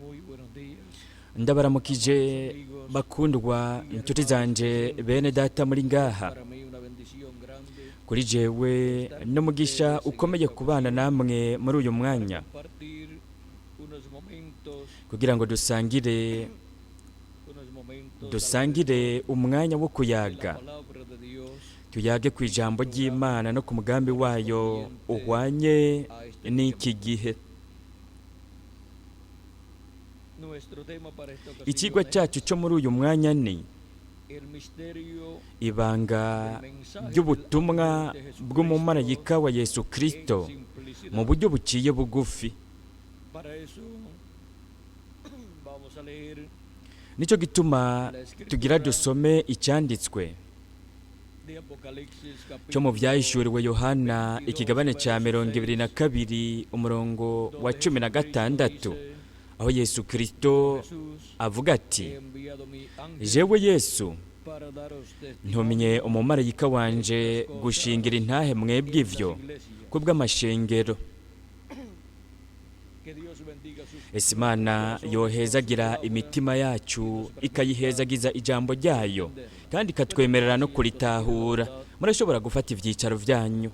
Muy buenos días. Ndabaramukije bakundwa inshuti zanje, bene data muri ngaha. Para mí una bendición grande Kuri jewe n'umugisha ukomeye kubana namwe muri uyu mwanya compartir unos momentos, kugira ngo dusangire unos momentos dusangire umwanya wo de la kuyaga, palabra de Dios tuyage ku ijambo ry'Imana no ku mugambi wayo uhwanye n'iki gihe. Nuestro tema para esta ocasión Ikigwa es cyacu cyo muri uyu mwanya ni el misterio ibanga del mensaje del ry'ubutumwa ángel de Jesucristo bw'umumarayika wa Yesu Kristo en simplicidad. mu buryo buciye bugufi. Para eso vamos a leer Nicyo gituma la escritura tugira dusome icyanditswe de Apocalipsis cyo mu capítulo Byahishuriwe Yohana, ikigabane cya 22, umurongo wa donde cumi na Jesucristo gatandatu, dice, aho Yesu Kristo Jesús, avuga ati: he enviado mi ángel "Jewe Yesu para daros ntumye testimonio umumarayika wanje gushingira intahe mwebwe en las ivyo iglesias. kubw'amashengero." Que Dios bendiga sus Ese Imana corazones con su yohezagira palabra imitima yacu, y nos permita ikayihezagiza ijambo ryayo, entender. kandi Pueden tomar ikatwemerera no asiento si tienen la kuritahura. bondad. Murashobora gufata ivyicaro vyanyu.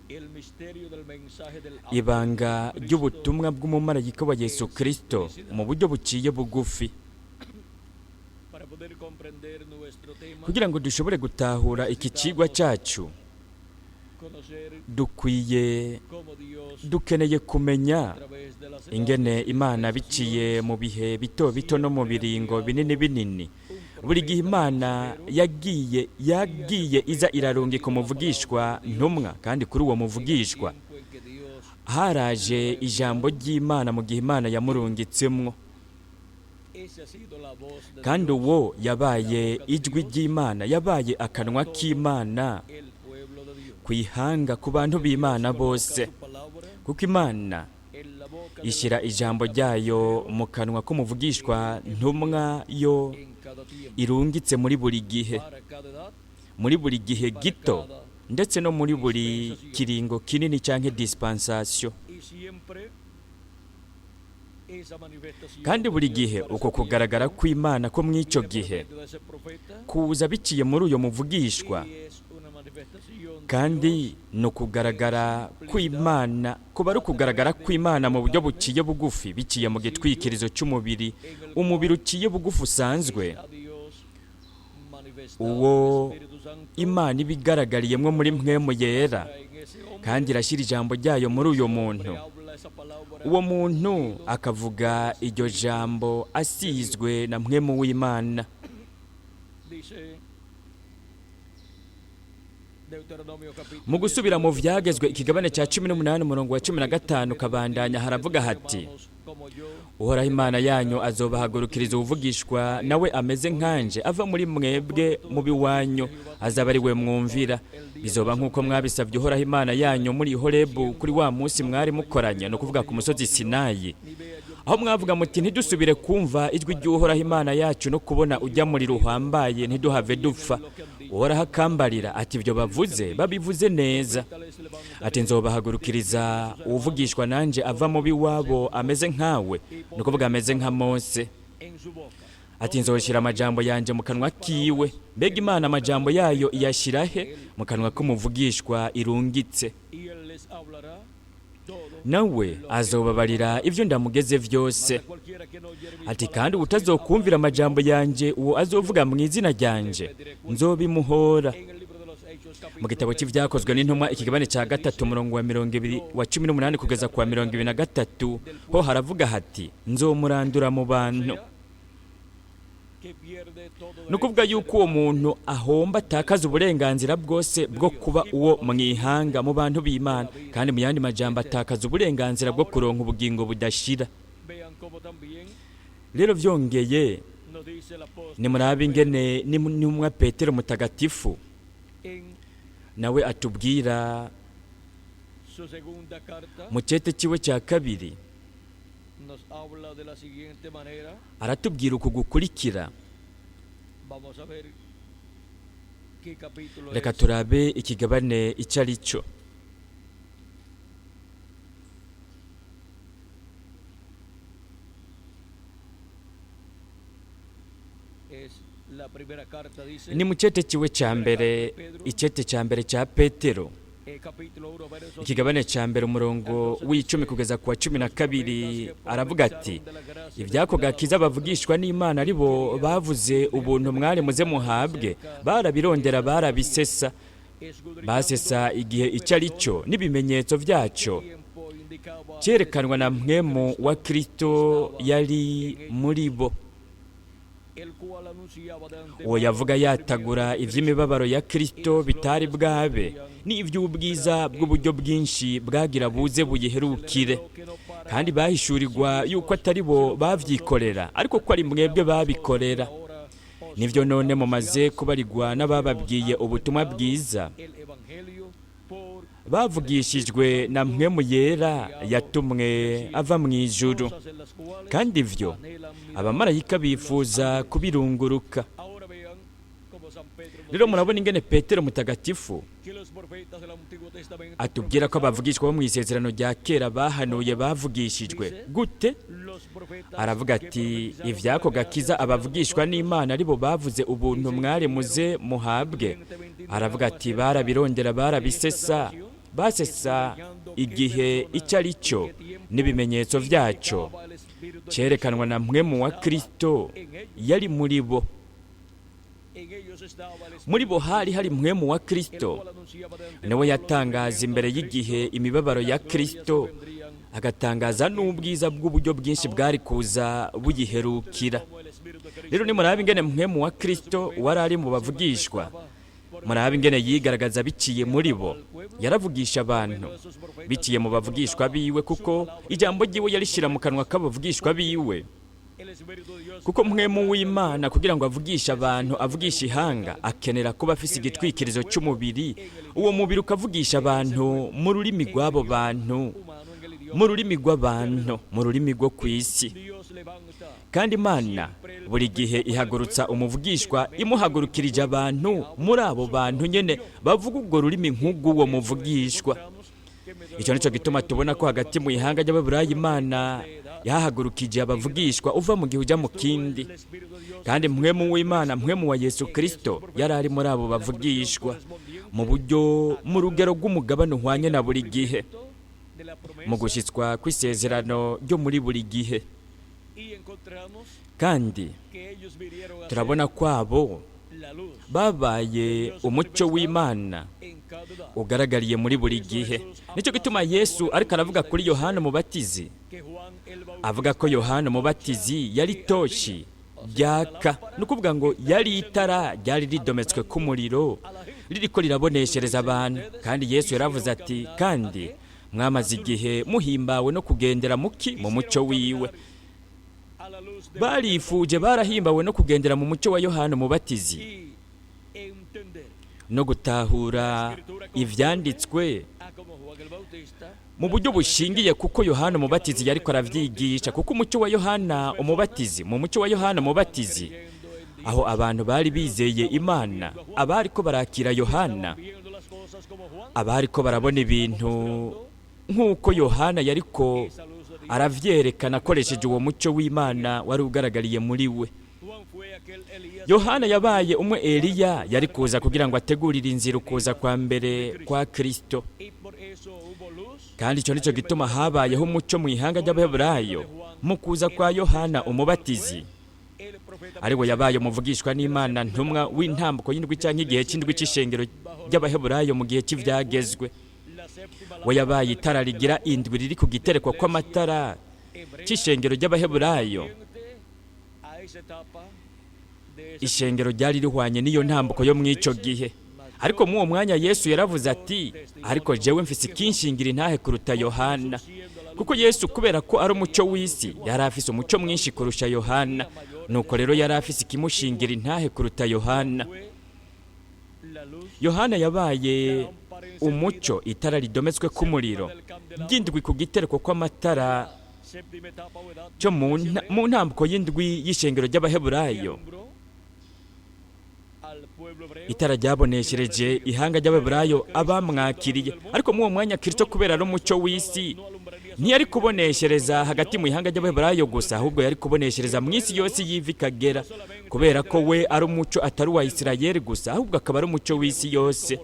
El misterio del mensaje del ángel de Ibanga Jesucristo ry'ubutumwa bw'umumarayika wa Yesu en Kristo simplicidad. mu buryo buciye bugufi. Para poder comprender nuestro tema, Kugira ngo dushobore gutahura iki cigwa cyacu, conocer dukwiye cómo Dios dukeneye kumenya a través de las ingene edades y Imana biciye dispensaciones mu bihe bito bito no mu siempre ha biringo binini enviado binini, un buri gihe profeta Imana mensajero yagiye y a ese yagiye iza profeta le irarungika dio la palabra umuvugishwa de Dios ntumwa, kandi kuri uwo en el muvugishwa tiempo en que Dios haraje lo ha ijambo enviado. ry'Imana mu gihe Imana yamurungitsemwo. Esa ha sido la voz de Kandi Dios, uwo la yabaye boca de ijwi Dios ry'Imana, yabaye para akanwa todo k'Imana el pueblo de Dios. ku ihanga, ku bantu Porque Dios b'Imana coloca bose, su palabra kuko Imana en la boca del ishyira ijambo profeta ryayo mensajero mu kanwa que k'umuvugishwa Él ntumwa envía yo en cada tiempo, irungitse muri buri gihe, para cada edad, muri buri gihe para gito, cada ndetse no muri buri dispensación. kiringo kinini canke dispensation. Y siempre esa manifestación Kandi de buri Dios gihe para uko ese kugaragara tiempo kw'Imana ko mw'ico viene por gihe medio de ese profeta kuza biciye muri uyo muvugishwa, y es una manifestación de kandi Dios ni ukugaragara en simplicidad kw'Imana, kuba ari a ukugaragara través de kw'Imana mu una buryo carne buciye bugufi, biciye mu sencillo gitwikirizo cy'umubiri, en el umubiri cual uciye bugufi usanzwe, está Dios manifestado en uwo Espíritu Santo Imana iba igaragariye muri mpwemu su yera, palabra en ese kandi hombre irashyira ijambo ryayo muri y uyo ese hombre muntu, habla esa palabra uwo muntu ungido akavuga por el iryo Espíritu jambo de Dios. asizwe na mpwemu w'Imana. Dice Deuteronomio Mu capítulo gusubira mu 18, verso Vyagezwe, 15 en ikigabane cya cumi adelante, n'umunani umurongo wa cumi porque na esto gatanu también os digo kabandanya, a haravuga ustedes, hati: hermanos, como yo, "Uhoraho de Imana la yanyu boca de azobahagurukiriza Dios, uwuvugishwa nawe él ameze oye nkanje, ava muri mwebwe conforme mu todo lo que biwanyu, dice Jehová tu azaba ari Dios we hoy mwumvira. el día de Bizoba la nk'uko asamblea mwabisabye Uhoraho Imana yanyu muri Horebu kuri diciendo, wa munsi no mwari vuelva yo a mukoranye, oír ni la voz ukuvuga de ku Jehová musozi mi Dios, Sinayi, ni vea yo aho mwavuga más muti el ntidusubire fuego kumva ijwi para que ry'Uhoraho no Imana yacu no kubona Y ujya Jehová muriro dijo, uhambaye, han ntiduhave dicho bien dupfa." lo que han dicho, Uhoraho akambarira ati: "Ibyo bien lo que han bavuze dicho. babivuze neza." Profeta les Ati: levantaré de "Nzobahagurukiriza entre sus hermanos uwuvugishwa nanje ava mu otro biwabo como ameze nkawe, y ni pondré ukuvuga mi ameze nka palabra Mose." en su boca. Ati: ¿Dónde "Nzoshyira coloca amajambo Dios yanje mu kanwa sus kiwe." palabras? Mbega En la Imana boca amajambo del yayo profeta iyashyira he? que él Mu kanwa envía. k'umuvugishwa irungitse. Y él les hablará todo Nawe lo que yo azobabarira mando. ivyo ndamugeze Mas vyose. a cualquiera que no oyere mis Ati: "Kandi palabras que hablará utazokumvira en mi amajambo nombre, yanje uwo azovuga yo mu izina le ryanje, pediré cuenta. nzobimuhora." En el libro de los Hechos, Mu capítulo gitabo 3, cy'Ibyakozwe n'Intumwa, versículo ikigabane cya 27 gatatu, dice, umurongo wa mirongo ibiri yo wa 18 les kugeza ku wa mirongo ibiri na arrebataré gatatu, del ho pueblo. haravuga hati: "Nzomurandura mu O bantu." sea, que pierde todo Ni ukuvuga derecho de ser yuko uwo parte muntu ahomba, del atakaza pueblo uburenganzira bwose de bwo Dios kuba y uwo por mu ihanga consiguiente mu bantu de b'Imana, la vida kandi mu yandi majambo eterna. atakaza uburenganzira bwo Ahora kuronka ubugingo budashira. vean cómo también Rero vyongeye, nos dice el apóstol nimurabe San Pedro ingene n'intumwa Petero mutagatifu en nawe atubwira su segunda carta, mu cete ciwe cya kabiri, nos habla de la siguiente manera. aratubwira uku gukurikira. Vamos a ver qué capítulo Reka es. turabe ikigabane icyo ari cyo. Es la primera carta, dice, Ni mu cyete kiwe cya mbere, icyete cya mbere cya Petero, capítulo 1, versos ikigabane cya mbere, umurongo w'10 kugeza ku wa 12, aravuga ati: "Iby'ako gakiza bavugishwa n'Imana ari bo bavuze ubuntu mwari muze muhabwe, barabirondera barabisesa, basesa igihe icyo ari cyo n'ibimenyetso byacyo tiempo indicaba cyerekanwa na mpwemu wa Kristo yari muri bo." el cual anunciaba de antemano Uwo yavuga yatagura iby'imibabaro ya Kristo bitari bwabe n'iby'ubwiza bw'uburyo bwinshi bwagira buze buyiherukire, kandi bahishurirwa yuko atari bo babyikorera, ariko ko ari mwebwe babikorera. Nibyo none mumaze kubarigwa n'abababwiye ubutumwa bwiza, el evangelio por bavugishijwe na Mpwemu Yera yatumwe ava mu ijuru. cosas en las cuales Kandi ivyo anhelan mirar. abamarayika bifuza kubirunguruka. Ahora vean como San Pedro nos Rero murabona ingene Petero mutagatifu que los profetas del Antiguo Testamento atubwira ko abavugishwa bo mu isezerano rya kera bahanuye bavugishijwe gute. los profetas Aravuga que ati: profetizaron "Ivy'ako de la gakiza gracia abavugishwa n'Imana ari bo bavuze ubuntu mwari muze muhabwe." Aravuga ati: "Barabirondera barabisesa, basesa igihe icyo ari cyo n'ibimenyetso byacyo el Espíritu de cyerekanwa na mpwemu wa Kristo yari muri bo." En ellos estaba el Espíritu, Muri bo hari hari mpwemu wa Kristo, el cual anunciaba de antemano niwe los yatangaza imbere y'igihe imibabaro ya Kristo, agatangaza n'ubwiza bw'uburyo bwinshi bwari kuza buyiherukira. como el Espíritu de Cristo Rero nimuraba ingene mpwemu wa Kristo wari ari mu bavugishwa, muraba ingene yigaragaza biciye muri bo. Yaravugisha abantu biciye mu bavugishwa biwe, kuko ijambo ryiwe yarishira mu kanwa k'abavugishwa biwe. el Espíritu de Dios Kuko mpwemu w'Imana kugira ngo avugishe abantu, avugishe ihanga, akenera kuba afise igitwikirizo cy'umubiri, uwo mubiri ukavugisha abantu mu rurimi rw'abo bantu, humano en el idioma mu rurimi rw'abantu, mu rurimi rwo ku isi. Dios levanta Kandi Imana buri gihe ihagurutsa umuvugishwa imuhagurukirije abantu muri abo bantu nyene bavuga urwo rurimi nk'ubw'uwo muvugishwa. Icyo nicyo gituma tubona ko hagati mu ihanga ry'Ababurayi Imana yahagurukije abavugishwa uva mu gihe ujya mu kindi. Kandi mpwemu w'Imana, mpwemu wa Yesu Kristo, yari ari muri abo bavugishwa mu buryo, mu rugero rw'umugabane uhwanye na buri gihe, de la promesa mu gushyitswa kw'isezerano ryo muri buri gihe. y encontramos Kandi que ellos vinieron a turabona ko abo ser la luz babaye umucyo w'Imana en cada edad ugaragariye muri buri gihe. Nicyo gituma Yesu ariko aravuga kuri Yohana Umubatizi, que Juan el Bautista avuga ko Yohana Umubatizi yari toshi ryaka, ni ukuvuga ngo yari itara ryari ridometswe k'umuriro ririko riraboneshereza abantu. Kandi Yesu yaravuze ati: "Kandi mwamaze igihe muhimbawe no kugendera muki mu mucyo wiwe." a la luz de Barifuje, barahimbawe no kugendera mu mucyo wa Yohana Umubatizi y entender no gutahura ivyanditswe a como Juan el Bautista mu buryo bushingiye kuko Yohana Umubatizi yariko aravyigisha. Kuko umucyo wa Yohana Umubatizi, mu mucyo wa Yohana Umubatizi, creyendo en Dios, aho abantu bari bizeye Imana, abariko barakira Yohana, viendo las cosas como Juan, abariko barabona ibintu nk'uko Yohana yariko esa luz de Dios. aravyerekana akoresheje uwo mucyo w'Imana wari ugaragariye muri we. Juan fue aquel Elías Yohana yabaye umwe Eliya yari kuza kugira ngo ategurire inzira ukuza kwa mbere kwa Kristo. y por eso hubo luz Kandi icyo nicyo gituma habayeho umucyo mu ihanga ry'Abaheburayo mu kuza kwa Yohana Umubatizi, el profeta ariwe yabaye umuvugishwa n'Imana ntumwa w'intambuko y'indwi cyangwa igihe cy'indwi cy'ishengero ry'Abaheburayo mu gihe cy'ivyagezwe. la séptima We yabaye itara rigira indwi riri ku gitereko kw'amatara hebrea cy'ishengero ry'Abaheburayo. a esa etapa de ese Ishengero ryari rihwanye n'iyo ntambuko yo mw'ico gihe. Ariko muri uwo mwanya Yesu yaravuze ati: "Ariko jewe mfise ikinshingira intahe kuruta Yohana." Kuko Yesu, kubera ko ari umucyo w'isi, yari afise umucyo mwinshi kurusha Yohana. Nuko rero yari afise ikimushingira intahe kuruta Yohana. fue la luz Yohana yabaye umucyo, itara ridometswe k'umuriro ry'indwi ku gitereko kw'amatara séptima etapa o edad cyo mu ntambuko y'indwi y'ishengero ry'Abaheburayo. alumbró al pueblo Itara ryaboneshereje ihanga ry'Abaheburayo abamwakiriye, ariko muri uwo mwanya Kristo, kubera ari umucyo w'isi, ntiyari kuboneshereza hagati mu ihanga ry'Abaheburayo gusa, ahubwo yari kuboneshereza mu isi yose yiva ikagera, kubera ko we ari umucyo atari uwa Isirayeli gusa, ahubwo akaba ari umucyo w'isi yose.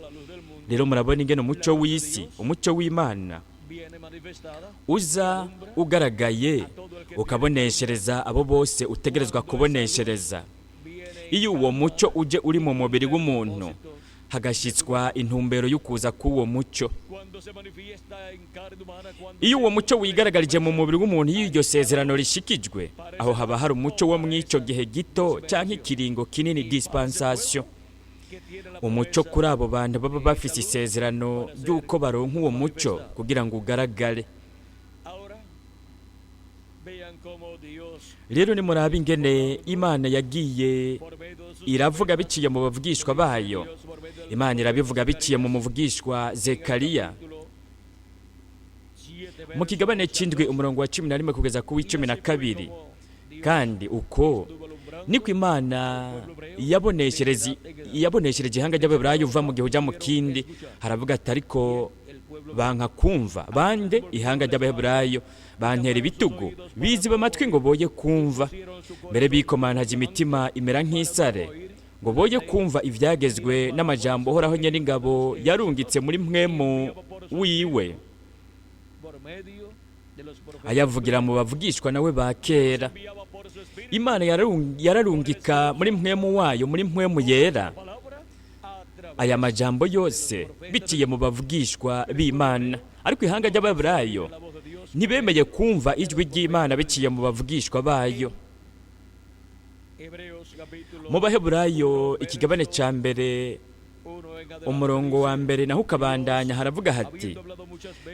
Rero murabona ingene umucyo w'isi, umucyo w'Imana, uza ugaragaye ukaboneshereza abo bose utegerezwa kuboneshereza. Iyo uwo mucyo uje uri mu mubiri w'umuntu, hagashyitswa intumbero y'ukuza k'uwo mucyo. Iyo uwo mucyo wigaragarije mu mubiri w'umuntu, iyo iryo sezerano rishikijwe, aho haba hari umucyo wo mu icyo gihe gito cyangwa ikiringo kinini, dispensation. Umucyo kuri abo bantu baba bafise isezerano ry'uko baronka uwo mucyo kugira ngo ugaragare. Rero nimurabe ingene Imana yagiye iravuga biciye mu bavugishwa bayo. Imana irabivuga biciye mu muvugishwa Zekariya mu kigabane c'indwi, umurongo wa 11 kugeza ku w'12. Kandi uko niko Imana yaboneshereje ihanga ry'Abaheburayo uva mu gihe uja mu kindi. Haravuga ati: ariko banka kumva. Bande? Ihanga ry'Abaheburayo. Bantera ibitugu, biziba amatwi ngo boye kumva, mbere bikomantaje imitima imera nk'isare, ngo boye kumva ivyagezwe n'amajambo Uhoraho Nyen'ingabo yarungitse muri mpwemu wiwe, ayavugira mu bavugishwa nawe ba kera. Imana yararungika muri mpwemu wayo, muri mpwemu yera, aya majambo yose biciye mu bavugishwa b'Imana. Ariko ihanga ry'Abaheburayo ntibemeye kumva ijwi ry'Imana biciye mu bavugishwa bayo. Mu Baheburayo ikigabane cya 1, umurongo wa 1, naho ukabandanya, haravuga hati: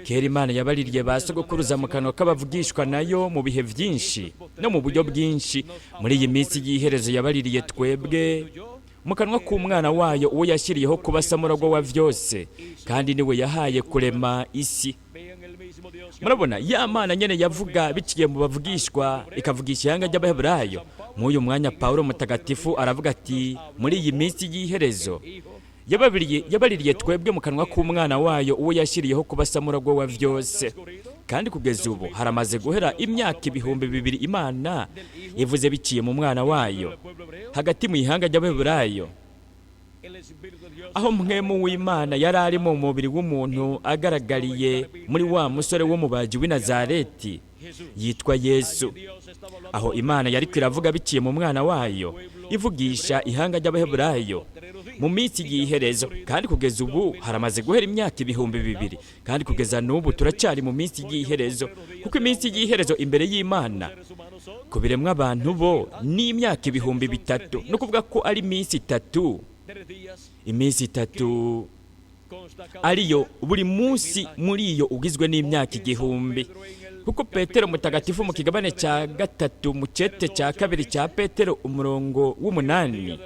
kera Imana yabaririye ba sogokuruza mu kanwa k'abavugishwa nayo mu bihe byinshi no mu buryo bwinshi, muri iyi minsi y'iherezo yabaririye twebwe mu kanwa k'umwana wayo, uwo yashyiriyeho kuba samuragwa wa vyose, kandi niwe yahaye kurema isi. Murabona ya Mana nyene yavuga biciye mu bavugishwa, ikavugisha ihanga ry'Abaheburayo. Mw'uyu mwanya Pawulo mutagatifu aravuga ati: muri iyi minsi y'iherezo yabaririye twebwe mu kanwa k'umwana wayo, uwo yashyiriyeho kuba samuragwa wa vyose. Kandi kugeza ubu haramaze guhera imyaka 2000 Imana ivuze biciye mu mwana wayo hagati mu ihanga ry'Abaheburayo, aho mpwemu w'Imana yari ari mu mubiri w'umuntu agaragariye muri wa musore w'umubaji w'i Nazareti yitwa Yesu. Aho Imana yari iravuga biciye mu mwana wayo, ivugisha ihanga ry'Abaheburayo mu minsi y'iherezo. Kandi kugeza ubu haramaze guhera imyaka 2000, kandi kugeza n'ubu turacyari mu minsi y'iherezo, kuko iminsi y'iherezo imbere y'Imana ku biremwa abantu bo ni imyaka 3000, no kuvuga ko ari iminsi itatu, iminsi itatu ariyo buri munsi muri iyo ugizwe n'imyaka 1000. Kuko Petero mutagatifu mu kigabane cya 3, mu cete cya 2 cya Petero, umurongo w'8,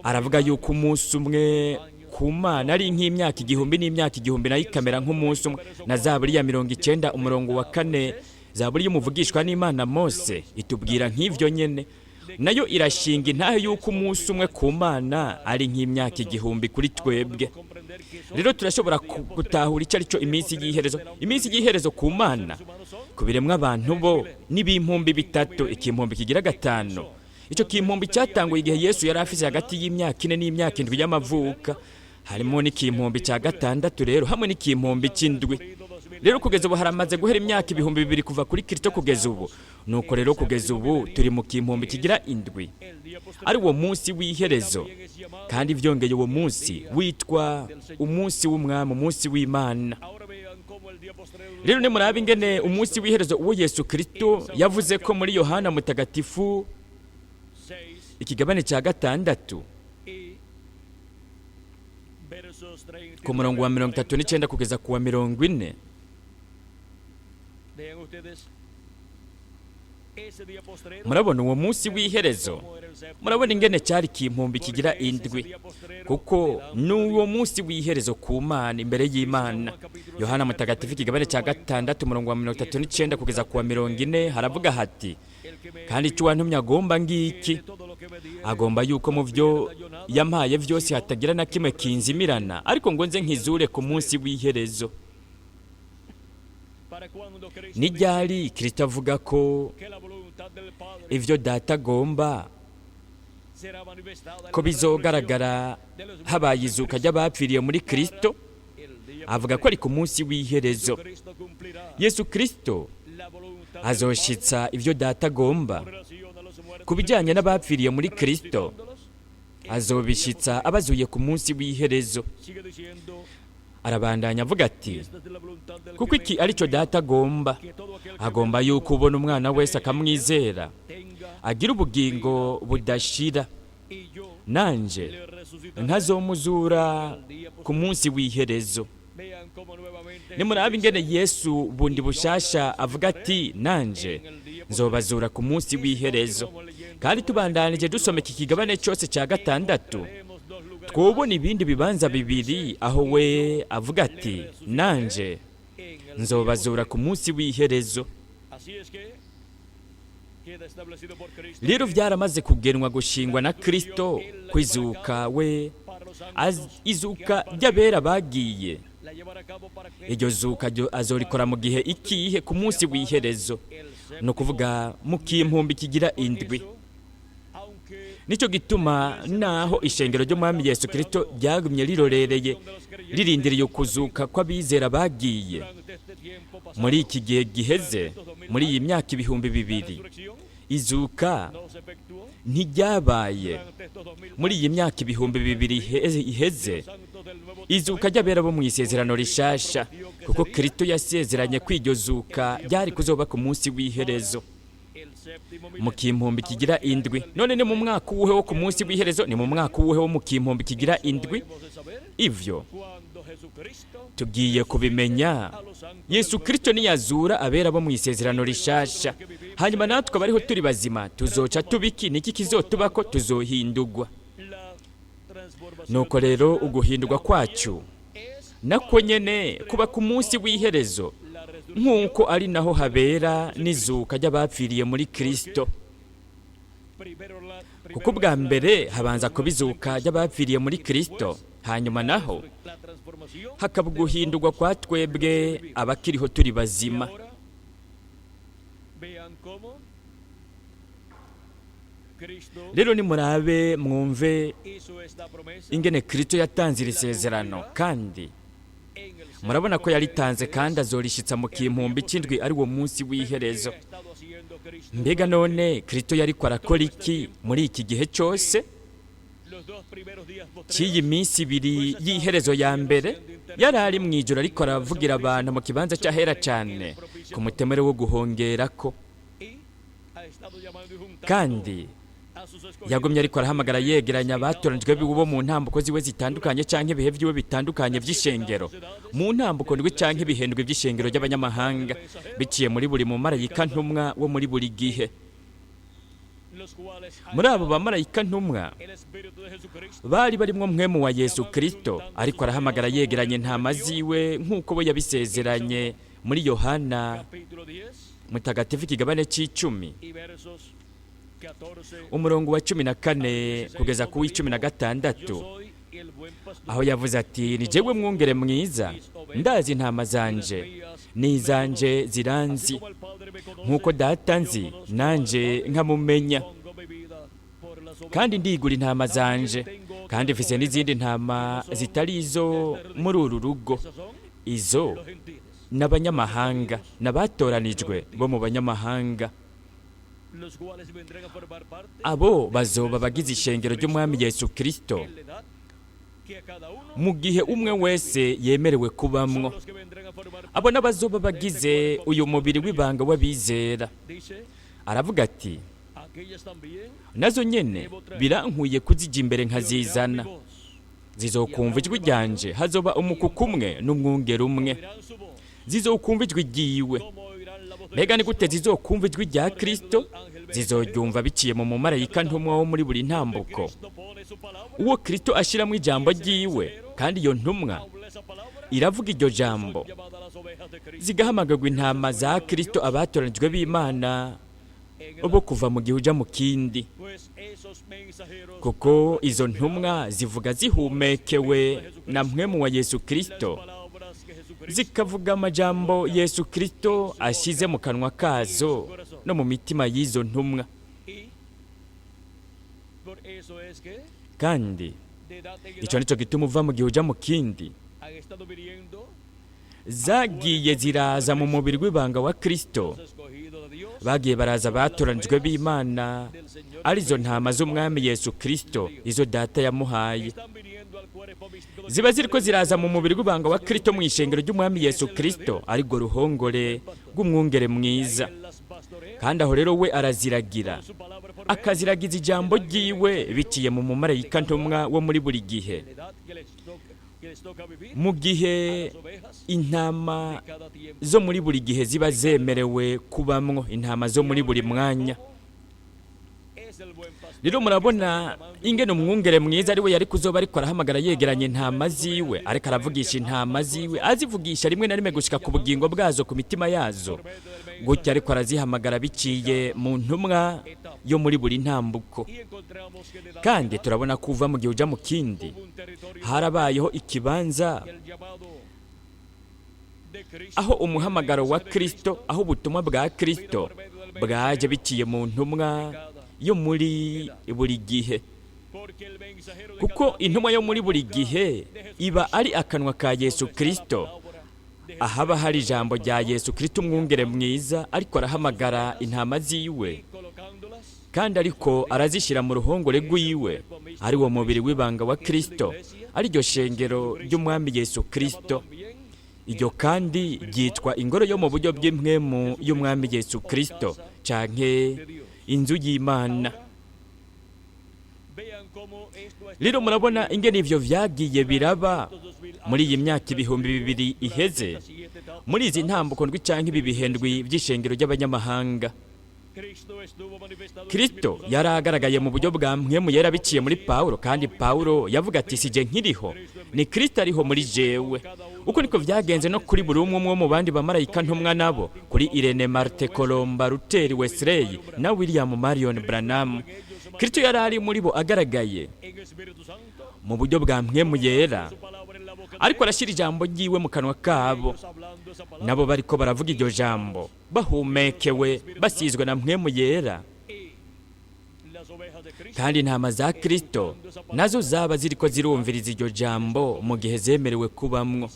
aravuga yuko umunsi umwe ku Mana ari nk'imyaka 1000, n'imyaka 1000 nayo ikamera nk'umunsi umwe. Na Zaburi ya 90, umurongo wa 4, Zaburi y'umuvugishwa n'Imana Mose, itubwira nk'ivyo nyene. Nayo irashinga intahe yuko umunsi umwe ku Mana ari nk'imyaka 1000 kuri twebwe. Rero turashobora gutahura icyo ari cyo iminsi y'iherezo. Iminsi y'iherezo ku Mana, ku biremwa abantu bo, n'ibimpumbi bitatu, ikimpumbi kigira 5. Icyo kimpumbi cyatanguye igihe Yesu yari afise hagati y'imyaka 4 n'imyaka 7 y'amavuka. Harimo n'ikimpumbi cya 6 rero, hamwe n'ikimpumbi c'indwi. Rero kugeza ubu haramaze guhera imyaka 2000 kuva kuri Kristo kugeza ubu. Nuko rero kugeza ubu turi mu kimpumbi kigira 7, ari uwo munsi w'iherezo. Kandi vyongeye uwo munsi witwa umunsi w'Umwami, umunsi w'Imana. Rero nimurabe ingene umunsi w'iherezo uwo Yesu Kristo yavuze ko muri Yohana mutagatifu ikigabane cya 6, ku murongo wa 39 kugeza ku wa 40. Murabona uwo munsi w'iherezo, murabona ingene cyari kimpumbi kigira 7, kuko n'uwo munsi w'iherezo ku Mana, imbere y'Imana. Yohana mutagatifu ikigabane cya 6, umurongo wa 39 kugeza ku wa 40, haravuga hati: kandi icyo uwantumye agomba ngiki, agomba yuko mu byo Yampaye vyose hatagira na kimwe kinzimirana, ariko ngo nze nkizure ku munsi w'iherezo. Para cuando Cristo Ni ryari Kristo avuga ko que la voluntad del Padre ivyo Data agomba será manifestada en ko la bizogaragara habaye izuka ry'abapfiriye muri Kristo? el día Avuga ko ari ku munsi w'iherezo. Cristo cumplirá Yesu Kristo la voluntad del azoshitsa ivyo Data agomba Padre en relación a los muertos ku bijyanye n'abapfiriye muri Kristo, azobishitsa abazuye ku munsi w'iherezo. Sigue diciendo: Arabandanya avuga ati: "Esta es la voluntad del "Kuko que iki aricyo Data agomba, que todo aquel que agomba yuko ubona Umwana wese akamwizera tenga agira ubugingo budashira, y yo nanje le resucitaré ntazomuzura ku munsi w'iherezo." Vean cómo nuevamente Nimurabe ingene Yesu bundi bushasha avuga ati: "Nanje nzobazura ku munsi w'iherezo." Kandi tubandanije dusoma iki kigabane cyose cya gatandatu, tenemos dos lugares twobona ibindi bibanza bibiri aho we avuga ati: "Nanje en el nzobazura ku munsi w'iherezo." Así es que queda establecido por Cristo Rero byaramaze kugenwa gushingwa na Kristo kwizuka we para los izuka ry'abera bagiye. la llevará a cabo para que Iryo zuka ryo azorikora mu gihe ikihe? Ku munsi w'iherezo, ni ukuvuga mu kimpumbi kigira indwi. Aunque Nicyo gituma naho ishengero ry'Umwami Yesu Kristo ryagumye rirorereye, ririndiriye ukuzuka kw'abizera bagiye durante este tiempo pasado muri iki gihe giheze, muri iyi myaka 2000, resurrección izuka no se efectuó ntiryabaye durante estos 2000 muri iyi myaka 2000 iheze santos del Nuevo izuka ry'abera bo mu isezerano rishasha, kuko Kristo yasezeranye ko iryo zuka ryari kuzoba ku munsi w'iherezo, el séptimo mu kimpumbi kigira indwi. None ni mu mwaka uwuhe wo ku munsi w'iherezo? Ni mu mwaka uwuhe wo mu kimpumbi kigira indwi? hemos de saber Ivyo cuando Jesucristo tugiye kubimenya a los santos Yesu Kristo niyazura abera bo mu isezerano rishasha. Hanyuma natwe abariho turi bazima tuzoca tubiki? Niki kizotubako? Tuzohindurwa. La transformación Nuko rero uguhindurwa kwacu es nako nyene kuba ku munsi w'iherezo, la resurrección nk'uko ari naho habera n'izuka ry'abapfiriye muri Kristo, primero la kuko ubwa mbere habanza kuba izuka ry'abapfiriye muri Kristo, hanyuma naho la transformación hakaba uguhindurwa kwa twebwe abakiriho turi bazima. Ahora vean cómo Cristo Rero nimurabe mwumve hizo esta promesa ingene Kristo yatanze iri sezerano, kandi en el murabona ko yaritanze kandi azorishitsa mu kimpumbi c'indwi, ari wo munsi w'iherezo. ha estado haciendo Cristo Mbega none Kristo yariko arakora iki muri iki gihe cyose los dos primeros días postreros? cy'iyi minsi ibiri y'iherezo ya mbere? Yari ari mu ijoro ariko aravugira abantu mu kibanza cy'ahera cyane ku mutemere wo guhongerako, Y ha estado llamando y juntando kandi a sus escogidos yagumye ariko arahamagara yegeranya abatoranijwe biwe bo mu ntambuko ziwe zitandukanye canke ibihe vyiwe bitandukanye vy'ishengero, mu ntambuko ndwi canke ibihendwi vy'ishengero ry'abanyamahanga, biciye muri buri mumarayika ntumwa wo muri buri gihe. Los cuales ha Muri abo bamarayika ntumwa el Espíritu de Jesucristo bari barimwo mpwemu wa Yesu Kristo, ariko arahamagara yegeranye intama ziwe nk'uko we yabisezeranye muri Yohana capítulo 10 Mutagatifu ikigabane c'icumi, y versos 14 umurongo wa 14 kugeza ku w'icumi na Yo gatandatu, soy el buen pastor aho yavuze ati: "Ni jewe mwungere mwiza, ndazi intama zanje n'izanje ziranzi, como el Padre me conoce, nk'uko Data nzi nanje nkamumenya, pongo mi vida por las ovejas. kandi ndigura intama zanje. Kandi mfise n'izindi ntama zitari izo muri uru rugo, Esos son izo los gentiles, n'abanyamahanga, n'abatoranijwe bo mu banyamahanga, los cuales vendrán a formar parte abo bazoba abagize ishengero ry'Umwami Yesu Kristo en la edad que a cada uno mu gihe umwe wese yemerewe kubamwo. son los que vendrán a formar Abo n'abazoba bagize uyu mubiri w'ibanga w'abizera." Dice: Aravuga ati: "Aquellas también "Nazo nyene birankuye kuzijya imbere nkazizana. mi voz, Zizokumva ijwi ryanje, hazoba umukuku umwe n'umwungeri umwe. Oirán su voz Zizokumva ijwi ryiwe." como oirán la voz de Mbega ni gute zizokumva ijwi rya Kristo? Zizoryumva biciye mu mumarayika ntumwa wo muri buri ntambuko, Cristo pone su palabra, uwo Kristo ashyiramo ijambo ryiwe, kandi iyo ntumwa habla esa palabra, iravuga iryo jambo, llamada las ovejas de Cristo zigahamagarwa intama za Kristo, abatoranijwe b'Imana en el bo kuva mu gihe uja mu kindi. Pues Kuko izo ntumwa zivuga zihumekewe na mpwemu wa Yesu Kristo, zikavuga amajambo Yesu Kristo ashyize mu kanwa kazo no mu mitima y'izo ntumwa. Kandi icyo nicyo gituma uva mu gihe ujya mu kindi, zagiye ziraza mu mubiri w'ibanga wa Kristo. Bagiye baraza batoranijwe b'Imana, arizo ntama z'Umwami Yesu Kristo, izo Data yamuhaye. Ziba ziriko ziraza mu mubiri w'ibanga wa Kristo, mu ishengero ry'Umwami Yesu Kristo, arirwo ruhongore rw'umwungere mwiza. Kandi aho rero we araziragira, akaziragiza ijambo ryiwe biciye mu mumarayika ntumwa wo muri buri gihe, mu gihe intama zo muri buri gihe ziba zemerewe kubamwo, intama zo muri buri mwanya. Rero murabona ingene umwungere mwiza ari we yari kuzoba ariko arahamagara yegeranye intama ziwe, ariko aravugisha intama ziwe, azivugisha rimwe na rimwe gushika ku bugingo bwazo, ku mitima yazo gutya, ariko arazihamagara biciye mu ntumwa yo muri buri ntambuko. Kandi turabona ko uva mu gihe uja mu kindi, harabayeho ikibanza aho umuhamagaro wa Kristo, aho ubutumwa bwa Kristo bwaje biciye mu ntumwa yo muri buri gihe. Kuko intumwa yo muri buri gihe iba ari akanwa ka Yesu Kristo, ahaba hari ijambo rya Yesu Kristo umwungere mwiza, ariko arahamagara intama ziwe, kandi ariko arazishyira mu ruhongore rw'iwe, ari wo mubiri w'ibanga wa Kristo, ari ryo shengero ry'Umwami Yesu Kristo. Iryo kandi ryitwa ingoro yo mu buryo bw'impwemu y'Umwami Yesu Kristo, canke inzu y'Imana. Rero murabona ingene ivyo vyagiye biraba muri iyi myaka 2000 iheze, muri izi ntambuko ndwi canke ibi bihendwi vy'ishengero ry'abanyamahanga. Kristo yaragaragaye mu buryo bwa mpwemu yera biciye muri Pawulo, kandi Pawulo yavuga ati: "Sije nkiriho, ni Kristo ariho muri jewe." Uko niko vyagenze no kuri buri umwe umwe mu bandi bamarayika ntumwa nabo, kuri Irene, Marte, Colomba, Luther, Wesley na William Marion Branham. Kristo yari ari muri bo agaragaye mu buryo bwa mpwemu yera, ariko arashyira ijambo ryiwe mu kanwa kabo, nabo bariko baravuga iryo jambo bahumekewe, basizwe na mpwemu yera. Kandi intama za Kristo nazo zaba ziriko zirumviriza iryo jambo mu gihe zemerewe kubamwo,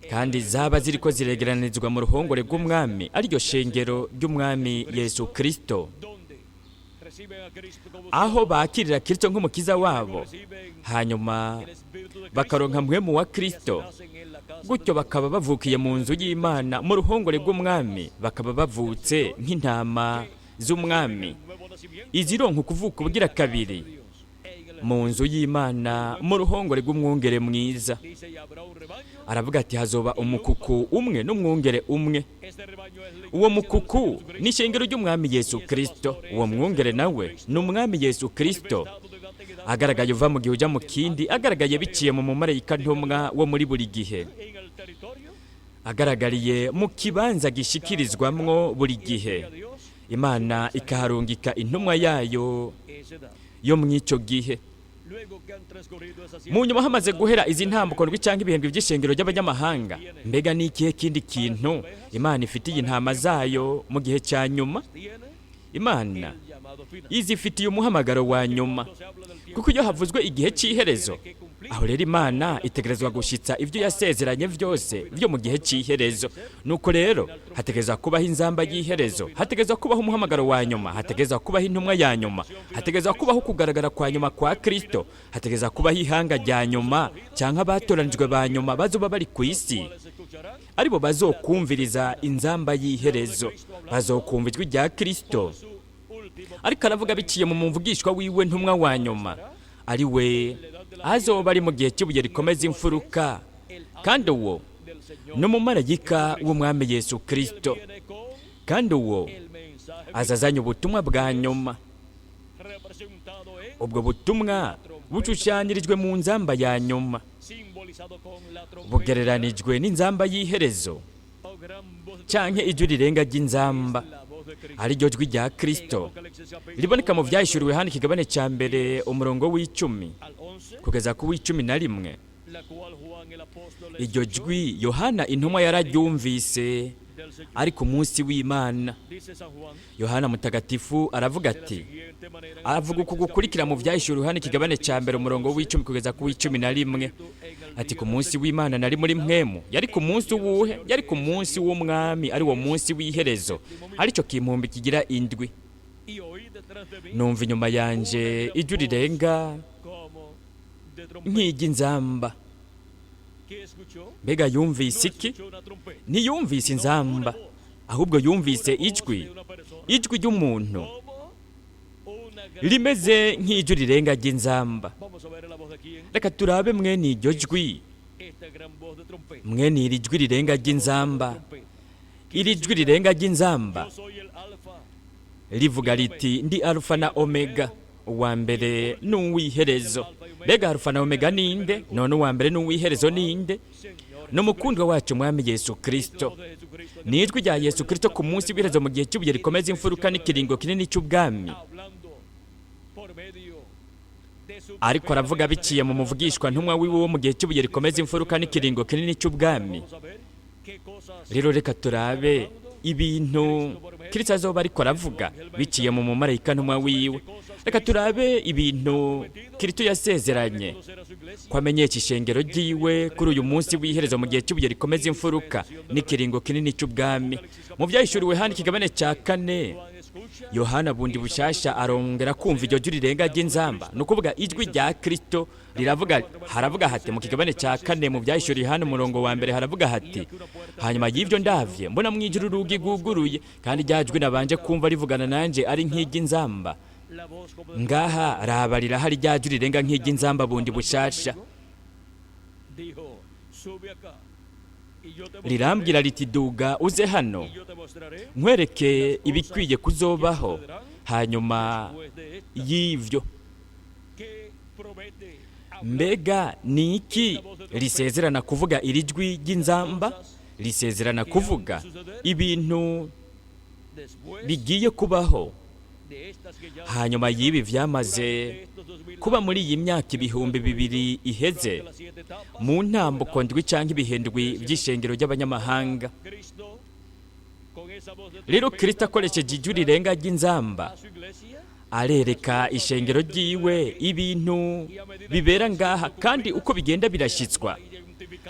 kandi zaba ziriko ziregeranizwa mu ruhongore rw'Umwami, ariryo shengero ry'Umwami Yesu Kristo, aho bakirira Kristo nk'umukiza wabo, hanyuma bakaronka mpwemu wa Kristo, gutyo bakaba bavukiye mu nzu y'Imana, mu ruhongore rw'Umwami, bakaba bavutse nk'intama z'Umwami, izironka ukuvuka ubugira kabiri mu nzu y'Imana, mu ruhongore rw'umwungere mwiza. Aravuga ati: "Hazoba umukuku umwe n'umwungere umwe." Uwo mukuku ni ishengero ry'Umwami Yesu Kristo, uwo mwungere nawe ni Umwami Yesu Kristo, agaragaye uva mu gihe ujya mu kindi, agaragaye biciye mu mumarayika ntumwa wo muri buri gihe, agaragariye mu kibanza gishikirizwamwo buri gihe. Imana ikaharungika intumwa yayo yo mw'icyo gihe. Mu nyuma hamaze guhera izi ntambuko ndwi cyangwa ibihembwe by'ishengero ry'abanyamahanga, mbega ni ikihe kindi kintu Imana ifitiye intama zayo mu gihe cya nyuma? Imana izifitiye umuhamagaro wa nyuma, kuko iyo havuzwe igihe cy'iherezo, aho rero Imana itegerezwa gushyitsa ibyo yasezeranye byose byo mu gihe cy'iherezo. Nuko rero hategerezwa kubaho inzamba y'iherezo, hategerezwa kubaho umuhamagaro wa nyuma, hategerezwa kubaho intumwa ya nyuma, hategerezwa kubaho kugaragara kwa nyuma kwa Kristo, hategerezwa kubaho ihanga rya nyuma cyangwa abatoranijwe ba nyuma bazoba bari ku isi, aribo bazokumviriza inzamba y'iherezo, bazokumva ijwi rya Kristo ariko aravuga biciye mu muvugishwa wiwe ntumwa wa nyuma, ari we azoba ari mu gihe cy'ibuye rikomeza imfuruka, kandi uwo ni umumarayika w'Umwami Yesu Kristo, kandi uwo azazanye ubutumwa bwa nyuma. Ubwo butumwa bushushanyirijwe mu nzamba ya nyuma, bugereranijwe n'inzamba y'iherezo canke ijwi rirenga ry'inzamba. Ariryo jwi rya Kristo riboneka mu Vyahishuriwe hano ikigabane cya 1 umurongo w'10 kugeza ku w'11. Iryo jwi Yohana intumwa yararyumvise ari ku munsi w'Imana. Yohana mutagatifu aravuga ati, avuga uku gukurikira mu Vyahishuriwe hano ikigabane cya 1 umurongo w'10 kugeza ku w'11, ati: ku munsi w'Imana nari muri mwemu. Yari ku munsi uwuhe? Yari ku munsi w'Umwami, ari wo munsi w'iherezo, aricyo kimpumbi kigira indwi. Numva inyuma yanje ijwi rirenga nk'iry'inzamba. Mbega yumvise iki? Ntiyumvise inzamba, ahubwo yumvise ijwi, ijwi ry'umuntu rimeze nk'ijwi rirenga ry'inzamba. Reka turabe mwene iryo jwi, mwene iri jwi rirenga ry'inzamba. Iri jwi rirenga ry'inzamba rivuga riti: ndi Alufa na Omega, uwa mbere n'uw'iherezo. Mbega Alufa na Omega ninde? None uwa mbere n'uw'iherezo ninde? N'umukundwa wacu Mwami Yesu Kristo. Ni ijwi rya Yesu Kristo ku munsi w'iherezo, mu gihe cy'ibuye rikomeza imfuruka n'ikiringo kinini cy'ubwami, ariko aravuga biciye mu muvugishwa ntumwa wiwe wo mu gihe cy'ibuye rikomeza imfuruka n'ikiringo kinini cy'ubwami. Rero reka turabe ibintu Kristo azoba ariko aravuga biciye mu mumarayika ntumwa wiwe. Reka turabe ibintu Kristo yasezeranye ko amenyesha ishengero ryiwe kuri uyu munsi w'iherezo, mu gihe cy'ibuye rikomeza imfuruka n'ikiringo kinini cy'ubwami. Mu Vyahishuriwe hano ikigabane cya 4, Yohana bundi bushasha arongera kumva iryo jwi rirenga ry'inzamba, ni ukuvuga ijwi rya Kristo riravuga. Haravuga hati mu kigabane cya 4 mu Vyahishuriwe hano umurongo wa 1, haravuga hati: hanyuma y'ibyo ndavye mbona mu ijuru urugi rwuguruye, kandi rya jwi nabanje kumva rivugana nanje ari nk'iry'inzamba. Ngaha raba rirahari rya jwi rirenga nk'iry'inzamba bundi bushasha. Rirambwira riti: duga uze hano nkwereke ibikwiye kuzobaho hanyuma y'ivyo. Mbega ni iki risezerana kuvuga iri jwi ry'inzamba? Risezerana kuvuga ibintu bigiye kubaho hanyuma y'ibi vyamaze kuba muri iyi myaka 2000 iheze, mu ntambuko ndwi canke ibihendwi by'ishengero ry'abanyamahanga. Rero Kristo akoresheje ijwi rirenga ry'inzamba arereka ishengero ryiwe ibintu bibera ngaha, kandi uko bigenda birashyitswa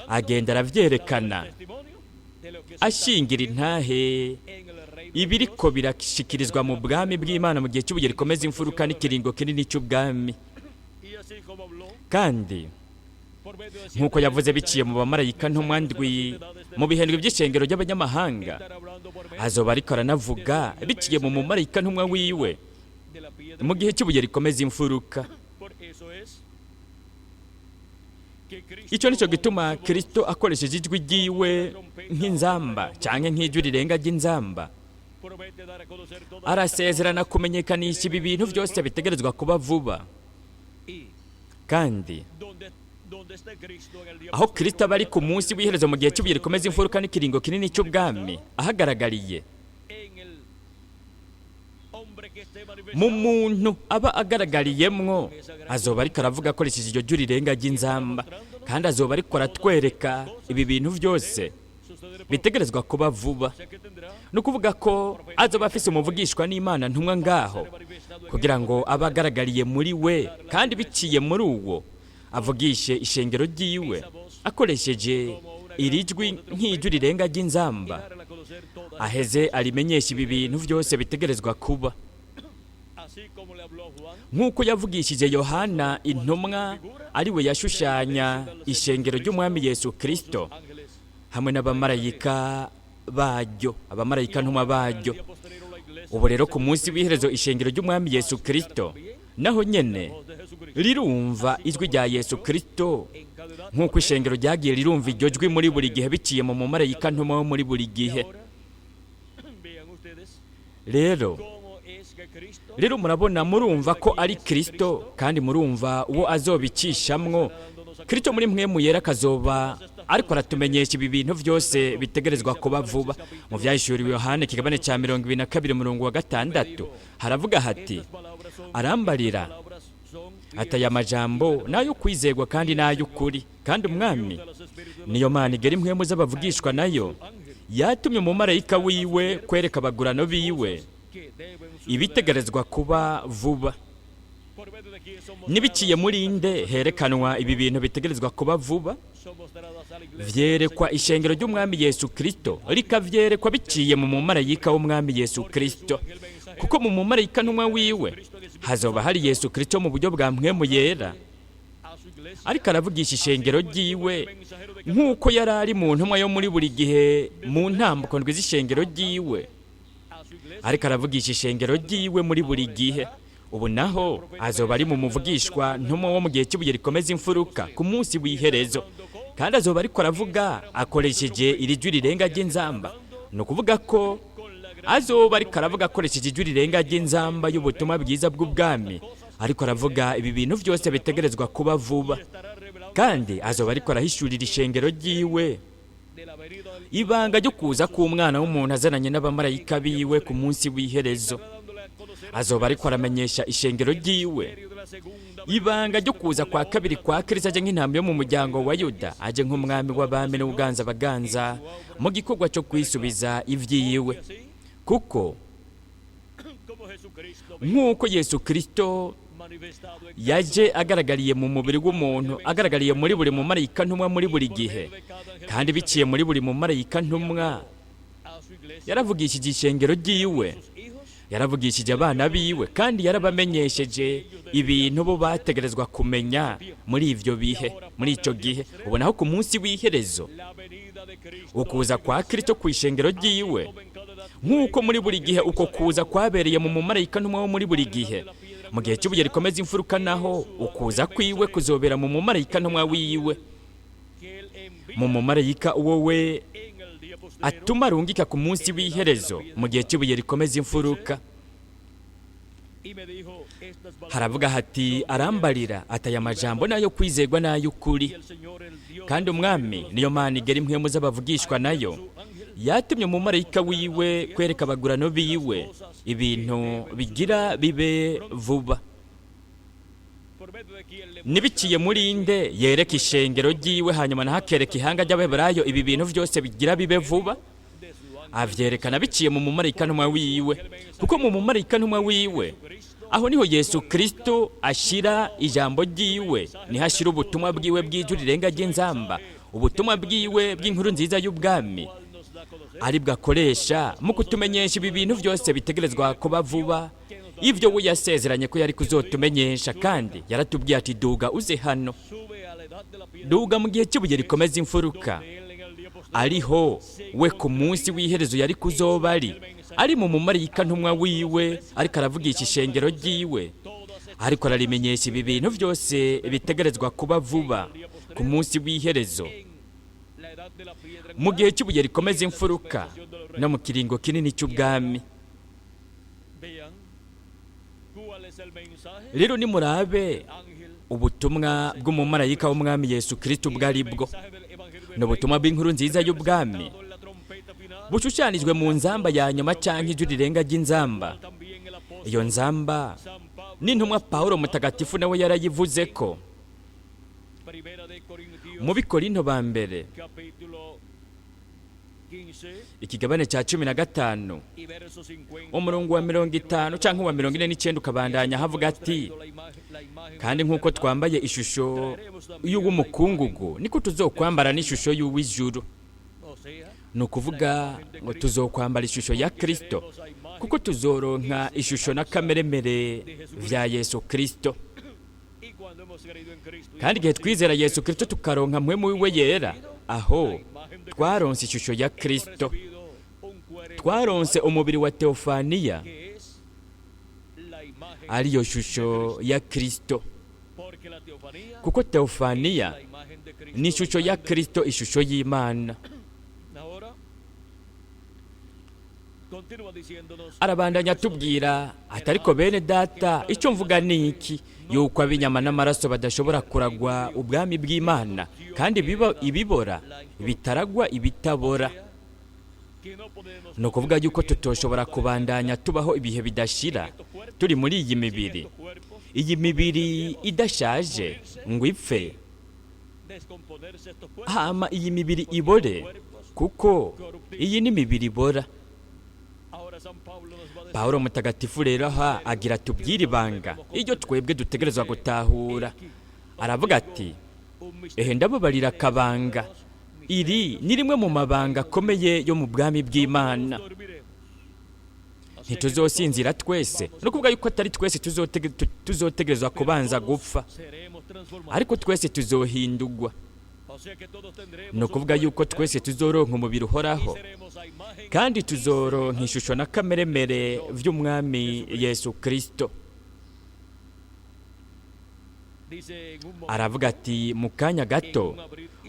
agenda aravyerekana, ashingira intahe ibiriko birashikirizwa mu bwami bw'Imana mu gihe cy'ibuye rikomeza imfuruka n'ikiringo kinini cy'ubwami. Kandi nk'uko yavuze biciye mu bamarayika ntumwa ndwi mu bihendwe by'ishengero ry'abanyamahanga, azoba ariko aranavuga biciye mu mumarayika ntumwa wiwe mu gihe cy'ibuye rikomeza imfuruka. Icyo nicyo gituma Kristo akoresheje ijwi ryiwe nk'inzamba canke nk'ijwi rirenga ry'inzamba arasezerana kumenyekanisha ibi bintu byose bitegerezwa kuba vuba. Kandi aho Kristo aba ari ku munsi w'iherezo mu gihe cy'ibuye rikomeza imfuruka n'ikiringo kinini cy'ubwami, ahagaragariye mu muntu aba agaragariyemwo, azoba ariko aravuga akoresheje iryo jwi rirenga ry'inzamba, kandi azoba ariko aratwereka ibi bintu byose bitegerezwa kuba vuba. Ni ukuvuga ko azoba afise umuvugishwa n'Imana ntumwa ngaho kugira ngo abe agaragariye muri we, kandi biciye muri uwo avugishe ishengero ryiwe akoresheje iri jwi nk'ijwi rirenga ry'inzamba, aheze arimenyesha ibi bintu byose bitegerezwa kuba. Nk'uko yavugishije Yohana intumwa, ari we yashushanya ishengero ry'Umwami Yesu Kristo hamwe n'abamarayika baryo, abamarayika ntumwa baryo. Ubu rero ku munsi w'iherezo ishengero ry'Umwami Yesu Kristo naho nyene rirumva ijwi rya Yesu Kristo, nk'uko ishengero ryagiye rirumva iryo jwi muri buri gihe biciye mu mumarayika ntumwa wo muri buri gihe. Rero murabona, murumva ko ari Kristo, kandi murumva uwo azobicishamwo. Kristo muri mwe muyera akazoba Ariko aratumenyesha ibi bintu byose bitegerezwa kuba vuba. Mu Byahishuriwe Yohana, ikigabane cya 22, umurongo wa 6, haravuga hati: "Arambarira ati: Aya majambo nayo kwizegwa kandi n'ay'ukuri, kandi Umwami, niyo Mana igera impwemu z'abavugishwa nayo, yatumye umumarayika wiwe kwereka abagurano biwe ibitegerezwa kuba vuba." Nibiciye muri nde herekanwa ibi bintu bitegerezwa kuba vuba? Vyerekwa ishengero ry'Umwami Yesu Kristo, rikavyerekwa biciye mu mumarayika w'Umwami Yesu Kristo, kuko mu mumarayika ntumwa wiwe hazoba hari Yesu Kristo mu buryo bwa Mpwemu Yera, ariko aravugisha ishengero ryiwe nk'uko yari ari mu ntumwa yo muri buri gihe mu ntambuko ndwi z'ishengero ryiwe. Ariko aravugisha ishengero ryiwe muri buri gihe. Ubu naho azoba ari mu muvugishwa ntumwa wo mu gihe cy'ibuye rikomeza imfuruka ku munsi w'iherezo, kandi azoba ariko aravuga akoresheje iri jwi rirenga ry'inzamba. Ni ukuvuga ko azoba ariko aravuga akoresheje ijwi rirenga ry'inzamba y'ubutumwa bwiza bw'ubwami, ariko aravuga ibi bintu byose bitegerezwa kuba vuba, kandi azoba ariko arahishurira ishengero ryiwe ibanga ryo kuza k'Umwana w'umuntu azananye n'abamarayika biwe ku munsi w'iherezo. Azoba ariko aramenyesha ishengero ryiwe ibanga ryo kuza kwa kabiri kwa Kristo, aje nk'intama yo mu muryango wa Yuda, aje nk'Umwami w'abami n'uganza abaganza mu gikorwa cyo kwisubiza ibyiwe, kuko nk'uko Yesu Kristo yaje agaragariye mu mubiri w'umuntu, agaragariye muri buri mumarayika ntumwa muri buri gihe, kandi biciye muri buri mumarayika ntumwa yaravugishije ishengero ryiwe, yaravugishije abana biwe, kandi yarabamenyesheje ibintu bo bategerezwa kumenya muri ivyo bihe, muri ico gihe. Ubonaho ku munsi w'iherezo, ukuza kwa Kristo ku ishengero ryiwe, nk'uko muri buri gihe uko kuza kwabereye mu mumarayika ntumwa wo muri buri gihe, mu gihe cy'ibuye rikomeza imfuruka naho ukuza kwiwe kuzobera mu mumarayika ntumwa wiwe, mu mumarayika uwo we atuma arungika ku munsi w'iherezo mu gihe cy'ibuye rikomeza imfuruka. Haravuga hati: "Arambarira ati: Aya majambo nayo kwizegwa n'ay'ukuri, kandi Umwami, niyo Mana igera impwemu z'abavugishwa nayo, yatumye umumarayika wiwe kwereka abagurano biwe ibintu bigira bibe vuba." Nibiciye muri nde yereka ishengero ryiwe, hanyuma naho akereka ihanga ry'Abaheburayo ibi bintu byose bigira bibe vuba? Avyerekana biciye mu mumarayika ntumwa wiwe, kuko mu mumarayika ntumwa wiwe aho niho Yesu Kristo ashira ijambo ryiwe, niho ashira ubutumwa bwiwe bw'ijwi rirenga ry'inzamba, ubutumwa bwiwe bw'inkuru nziza y'ubwami, aribwo akoresha mu kutumenyesha ibi bintu byose bitegerezwa kuba vuba, ibyo we yasezeranye ko yari kuzotumenyesha. Kandi yaratubwiye ati: "Duga uze hano, duga mu gihe cy'ibuye rikomeza imfuruka, ariho we ku munsi w'iherezo yari kuzoba ari mu mumarayika ntumwa wiwe, ariko aravugisha ishengero ryiwe, ariko ararimenyesha ibi bintu byose bitegerezwa kuba vuba ku munsi w'iherezo, mu gihe cy'ibuye rikomeza imfuruka no mu kiringo kinini cy'ubwami." Rero nimurabe ubutumwa bw'umumarayika w'Umwami Yesu Kristo ubwo ari bwo. Ni ubutumwa bw'inkuru nziza y'ubwami bushushanijwe mu nzamba ya nyuma cyangwa ijwi rirenga ry'inzamba. Iyo nzamba n'intumwa Pawulo mutagatifu nawe yarayivuze ko mu Bikorinto ba mbere, ikigabane cya 15, umurongo wa 50 cyangwa uwa 49 ukabandanya, havuga ati: "Kandi nk'uko twambaye ishusho y'uw'umukungugu, niko tuzokwambara n'ishusho y'uw'ijuru." Ni ukuvuga ngo tuzokwambara ishusho ya Kristo, kuko tuzoronka ishusho na kameremere vya Yesu Kristo. Kandi igihe twizera Yesu Kristo tukaronka Mpwemu wiwe Yera, aho twaronse ishusho ya Kristo, twaronse umubiri wa teofaniya, ariyo shusho ya Kristo, kuko teofaniya ni ishusho ya Kristo, ishusho y'Imana. Arabandanya atubwira ati: "Ariko bene Data, icyo mvuga ni iki, yuko ab'inyama n'amaraso badashobora kuragwa ubwami bw'Imana, kandi biba ibibora bitaragwa ibitabora." Ni ukuvuga yuko tutoshobora kubandanya tubaho ibihe bidashira turi muri iyi mibiri, iyi mibiri idashaje ngo ipfe, hama iyi mibiri ibore, kuko iyi ni mibiri ibora. Pawulo Mutagatifu rero aha agira tubwire ibanga iryo twebwe dutegerezwa gutahura. Aravuga ati: "Ehe, ndababarira akabanga. Iri ni rimwe mu mabanga akomeye yo mu bwami bw'Imana. Ntituzosinzira twese." Ni ukuvuga yuko atari twese tuzotegerezwa kubanza gupfa, ariko twese tuzohindurwa. Ni ukuvuga yuko twese tuzoronka umubiri uhoraho, kandi tuzoronka ishusho na kameremere vy'Umwami Yesu Kristo. Aravuga ati: "Mu kanya gato,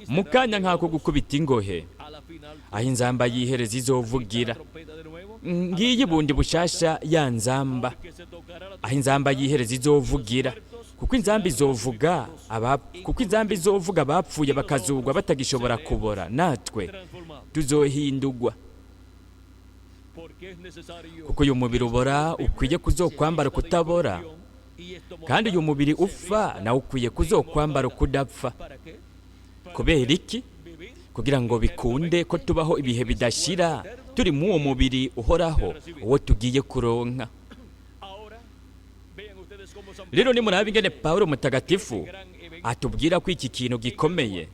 mu kanya nk'ako gukubita ingohe, aho inzamba yihereza izovugira." Ngiyi bundi bushasha ya nzamba, aho inzamba yihereza izovugira, kuko inzamba izovuga, abapfuye bakazugwa batagishobora kubora, natwe tuzohindurwa, kuko uyu mubiri ubora ukwiye kuzokwambara kutabora, kandi uyu mubiri upfa nawe ukwiye kuzokwambara ukudapfa. Kubera iki? Kugira ngo bikunde ko tubaho ibihe bidashira turi mu uwo mubiri uhoraho, uwo tugiye kuronka. Rero nimuraba ingene Pawulo Mutagatifu atubwira ko iki kintu gikomeye,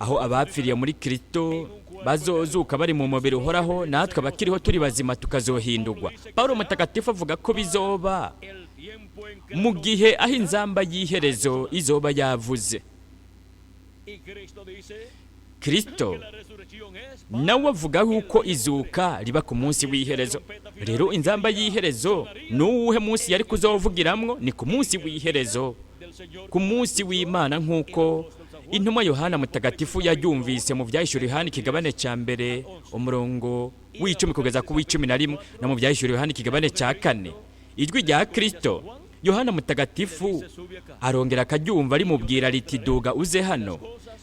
aho abapfiriye muri Kristo bazozuka bari mu mubiri uhoraho, natwe abakiriho turi bazima tukazohindurwa. Pawulo Mutagatifu avuga ko bizoba mu gihe aho inzamba y'iherezo izoba yavuze. Kristo nawe avuga yuko izuka riba ku munsi w'iherezo. Rero inzamba y'iherezo ni uwuhe munsi yari kuzovugiramwo? Ni ku munsi w'iherezo, ku munsi w'Imana, nk'uko intumwa Yohana Mutagatifu yaryumvise mu Byahishura Yohana ikigabane cya 1, umurongo w'10 kugeza ku w'11, no mu Byahishura Yohana ikigabane cya 4. Ijwi rya Kristo Yohana Mutagatifu arongera akaryumva rimubwira riti: "Duga uze hano,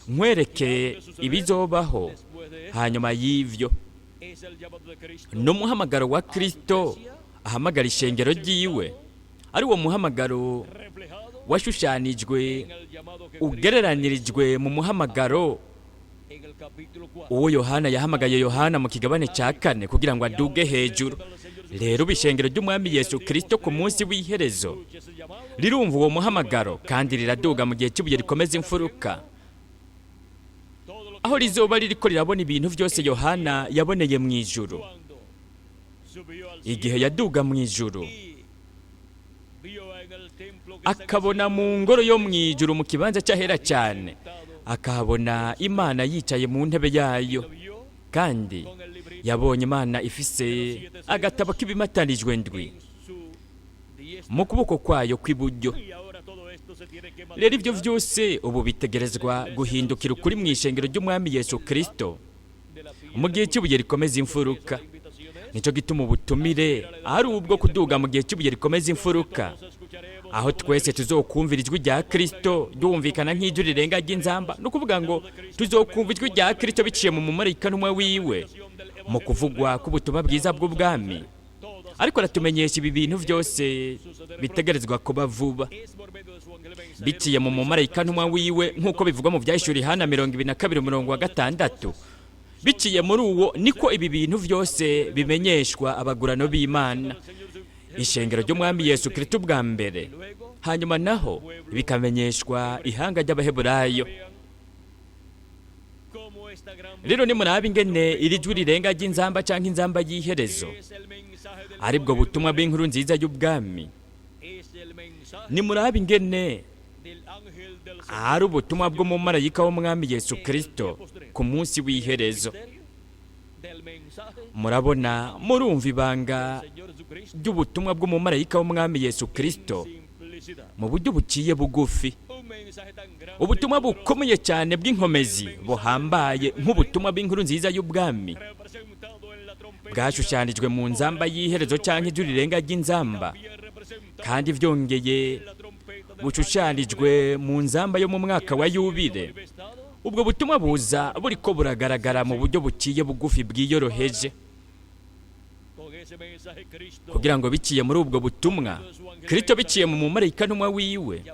nkwereke ibizobaho hanyuma y'ivyo." N'umuhamagaro wa Kristo ahamagara ishengero ryiwe, ari uwo muhamagaro washushanijwe, ugereranirijwe mu muhamagaro uwo Yohana yahamagaye Yohana mu kigabane cya 4 kugira ngo aduge hejuru. Rero ishengero ry'Umwami Yesu Kristo ku munsi w'iherezo rirumva uwo muhamagaro kandi riraduga mu gihe cy'ibuye rikomeza imfuruka, aho rizoba ririko rirabona ibintu byose Yohana yaboneye mu ijuru igihe yaduga mu ijuru, akabona mu ngoro yo mu ijuru, mu kibanza cy'ahera cyane, akahabona Imana yicaye mu ntebe yayo, kandi yabonye Imana ifise agatabo k'ibimatanijwe ndwi mu kuboko kwayo kw'iburyo. Rero ibyo byose ubu bitegerezwa guhindukira ukuri mu ishengero ry'Umwami Yesu Kristo mu gihe cy'ibuye rikomeza imfuruka. Nicyo gituma ubutumire ari ubwo kuduga mu gihe cy'ibuye rikomeza imfuruka, aho twese tuzokumvira ijwi rya Kristo ryumvikana nk'ijwi rirenga ry'inzamba. Ni ukuvuga ngo tuzokumva ijwi rya Kristo biciye mu mumarayika ntumwe wiwe, mu kuvugwa k'ubutumwa bwiza bw'ubwami, ariko aratumenyesha ibi bintu byose bitegerezwa kuba vuba biciye mu mumarayika ntumwa wiwe, nk'uko bivugwa mu Byahishura Yohana 22, umurongo wa 6. Biciye muri uwo niko ibi bintu byose bimenyeshwa abagurano b'Imana, ishengero ry'Umwami Yesu Kristo bwa mbere, hanyuma naho bikamenyeshwa ihanga ry'Abaheburayo. Rero nimuraba ingene iri jwi rirenga ry'inzamba cyangwa inzamba y'iherezo aribwo butumwa bw'inkuru nziza y'ubwami, nimuraba ingene ari ubutumwa bw'umumarayika w'Umwami Yesu Kristo ku munsi w'iherezo. Murabona, murumva ibanga ry'ubutumwa bw'umumarayika w'Umwami Yesu Kristo mu buryo buciye bugufi, ubutumwa bukomeye cyane bw'inkomezi buhambaye nk'ubutumwa bw'inkuru nziza y'ubwami. Bwashushanijwe mu nzamba y'iherezo cyangwa ijwi rirenga ry'inzamba, kandi byongeye bushushanijwe mu nzamba yo mu mwaka wa yubile. Ubwo butumwa buza buriko buragaragara mu buryo buciye bugufi bwiyoroheje, kugira ngo biciye muri ubwo butumwa Kristo, biciye mu mumarayika ntumwa wiwe,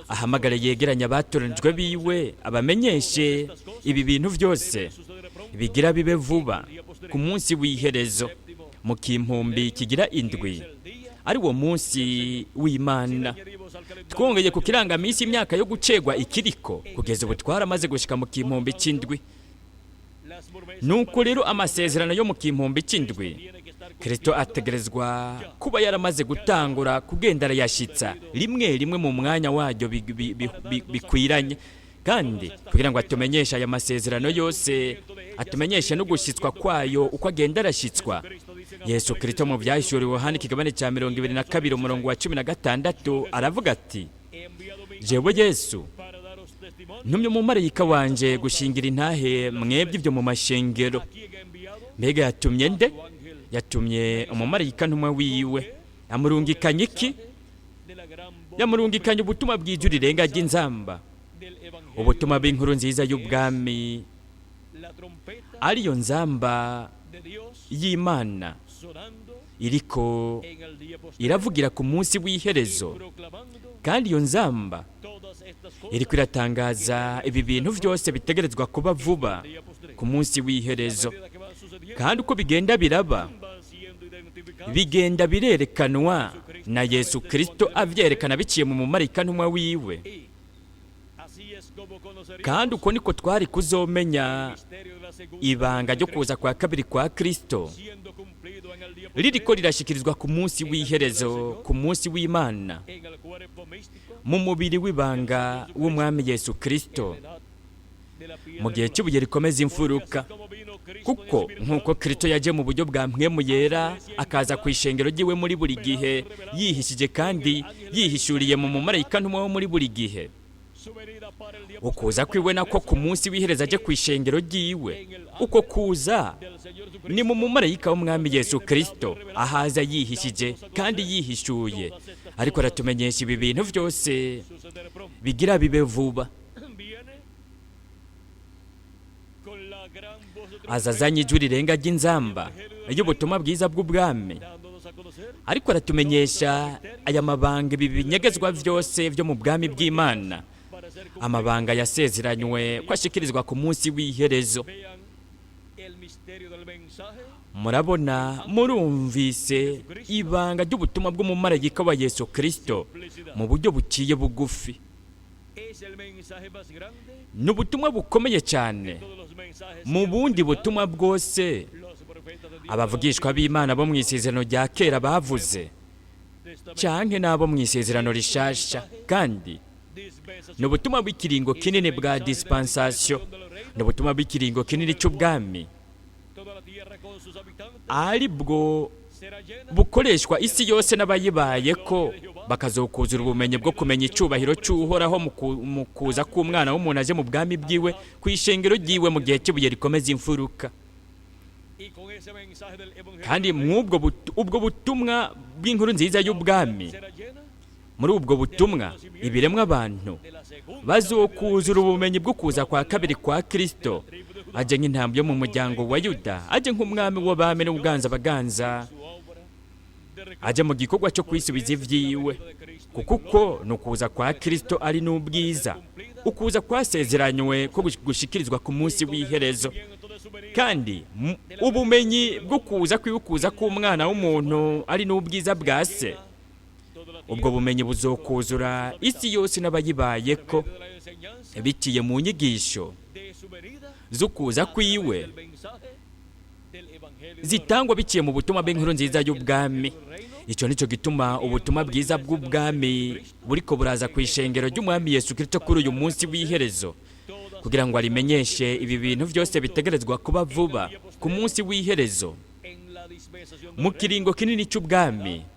ahamagara yegeranya abatoranijwe biwe, abamenyeshe ibi bintu byose bigira bibe vuba ku munsi w'iherezo, mu kimpumbi kigira indwi, ari wo munsi w'Imana. Twongeye ku kirangaminsi imyaka yo gucegwa ikiriko, kugeza ubu twaramaze gushika mu kimpumbi cy'indwi. Nuko rero amasezerano yo mu kimpumbi cy'indwi Kristo ategerezwa kuba yaramaze gutangura kugenda arayashitsa rimwe rimwe mu mwanya waryo bikwiranye, kandi kugira ngo atumenyeshe aya masezerano yose, atumenyeshe no gushyitswa kwayo uko agenda arashyitswa. Yesu Kristo mu Byahishuriwe Yohana ikigabane cya 22 umurongo wa 16 aravuga ati: "Jewe Yesu ntumye umumarayika wanje gushingira intahe mwebwe ibyo mu mashengero." Mbega yatumye nde? Yatumye umumarayika ntumwe wiwe. Amurungikanye iki? Yamurungikanye ubutumwa bw'ijwi rirenga ry'inzamba, ubutumwa bw'inkuru nziza y'ubwami, ariyo nzamba y'Imana iriko iravugira ku munsi w'iherezo. Kandi iyo nzamba iriko iratangaza ibi bintu byose bitegerezwa kuba vuba ku munsi w'iherezo. Kandi uko bigenda biraba, bigenda birerekanwa na Yesu Kristo avyerekana biciye mu mumarayika ntumwa wiwe. Kandi uko niko twari kuzomenya ibanga ryo kuza kwa kabiri kwa Kristo ririko rirashikirizwa ku munsi w'iherezo, ku munsi w'Imana, mu mubiri w'ibanga w'Umwami Yesu Kristo, mu gihe cy'ibuye rikomeza imfuruka. Kuko nk'uko Kristo yaje mu buryo bwa mpwemu yera, akaza ku ishengero ry'iwe muri buri gihe yihishije kandi yihishuriye mu mumarayika ntumwa wo muri buri gihe, ukuza kwiwe nako ku munsi w'iherezo aje ku ishengero ry'iwe, uko kuza ni mu mumarayika w'Umwami Yesu Kristo, ahaza yihishije kandi yihishuye, ariko aratumenyesha ibi bintu byose bigira bibe vuba. Azazanye ijwi rirenga ry'inzamba y'ubutumwa bwiza bw'ubwami, ariko aratumenyesha aya mabanga, ibi binyegezwa byose byo mu bwami bw'Imana, amabanga yasezeranywe ko ashikirizwa ku munsi w'iherezo. Murabona, murumvise ibanga ry'ubutumwa bw'umumarayika wa Yesu Kristo mu buryo buciye bugufi. Ni ubutumwa bukomeye cyane mu bundi butumwa bwose abavugishwa b'Imana bo mu isezerano rya kera bavuze, canke n'abo mu isezerano rishasha. Kandi ni ubutumwa bw'ikiringo kinini bwa dispensation, ni ubutumwa bw'ikiringo kinini cy'ubwami, ari bwo bukoreshwa isi yose n'abayibayeko, bakazokuzura ubumenyi bwo kumenya icyubahiro cy'Uhoraho mu kuza k'umwana w'umuntu aje mu bwami bwiwe ku ishengero ryiwe mu gihe cy'ibuye rikomeza imfuruka. Kandi mw'ubwo ubwo butumwa bw'inkuru nziza y'ubwami, muri ubwo butumwa ibiremwa abantu bazokuzura ubumenyi bwo kuza kwa kabiri kwa Kristo, aje nk'intambwe yo mu muryango wa Yuda, aje nk'umwami w'abami n'ubwanza baganza, aje mu gikorwa cyo kwisubiza ivyiwe. Kuko uko ni ukuza kwa Kristo ari n'ubwiza, ukuza kwasezeranywe ko gushikirizwa ku munsi w'iherezo. Kandi ubumenyi bwo kuza kwiwe, kuza k'umwana w'umuntu ari n'ubwiza bwa se, ubwo bumenyi buzokuzura isi yose n'abayibayeko biciye mu nyigisho z'ukuza kwiwe zitangwa biciye mu butumwa bw'inkuru nziza y'ubwami. Icyo nicyo gituma ubutumwa bwiza bw'ubwami buriko buraza ku ishengero ry'Umwami Yesu Kristo kuri uyu munsi w'iherezo, kugira ngo arimenyeshe ibi bintu byose bitegerezwa kuba vuba ku munsi w'iherezo, mu kiringo kinini cy'ubwami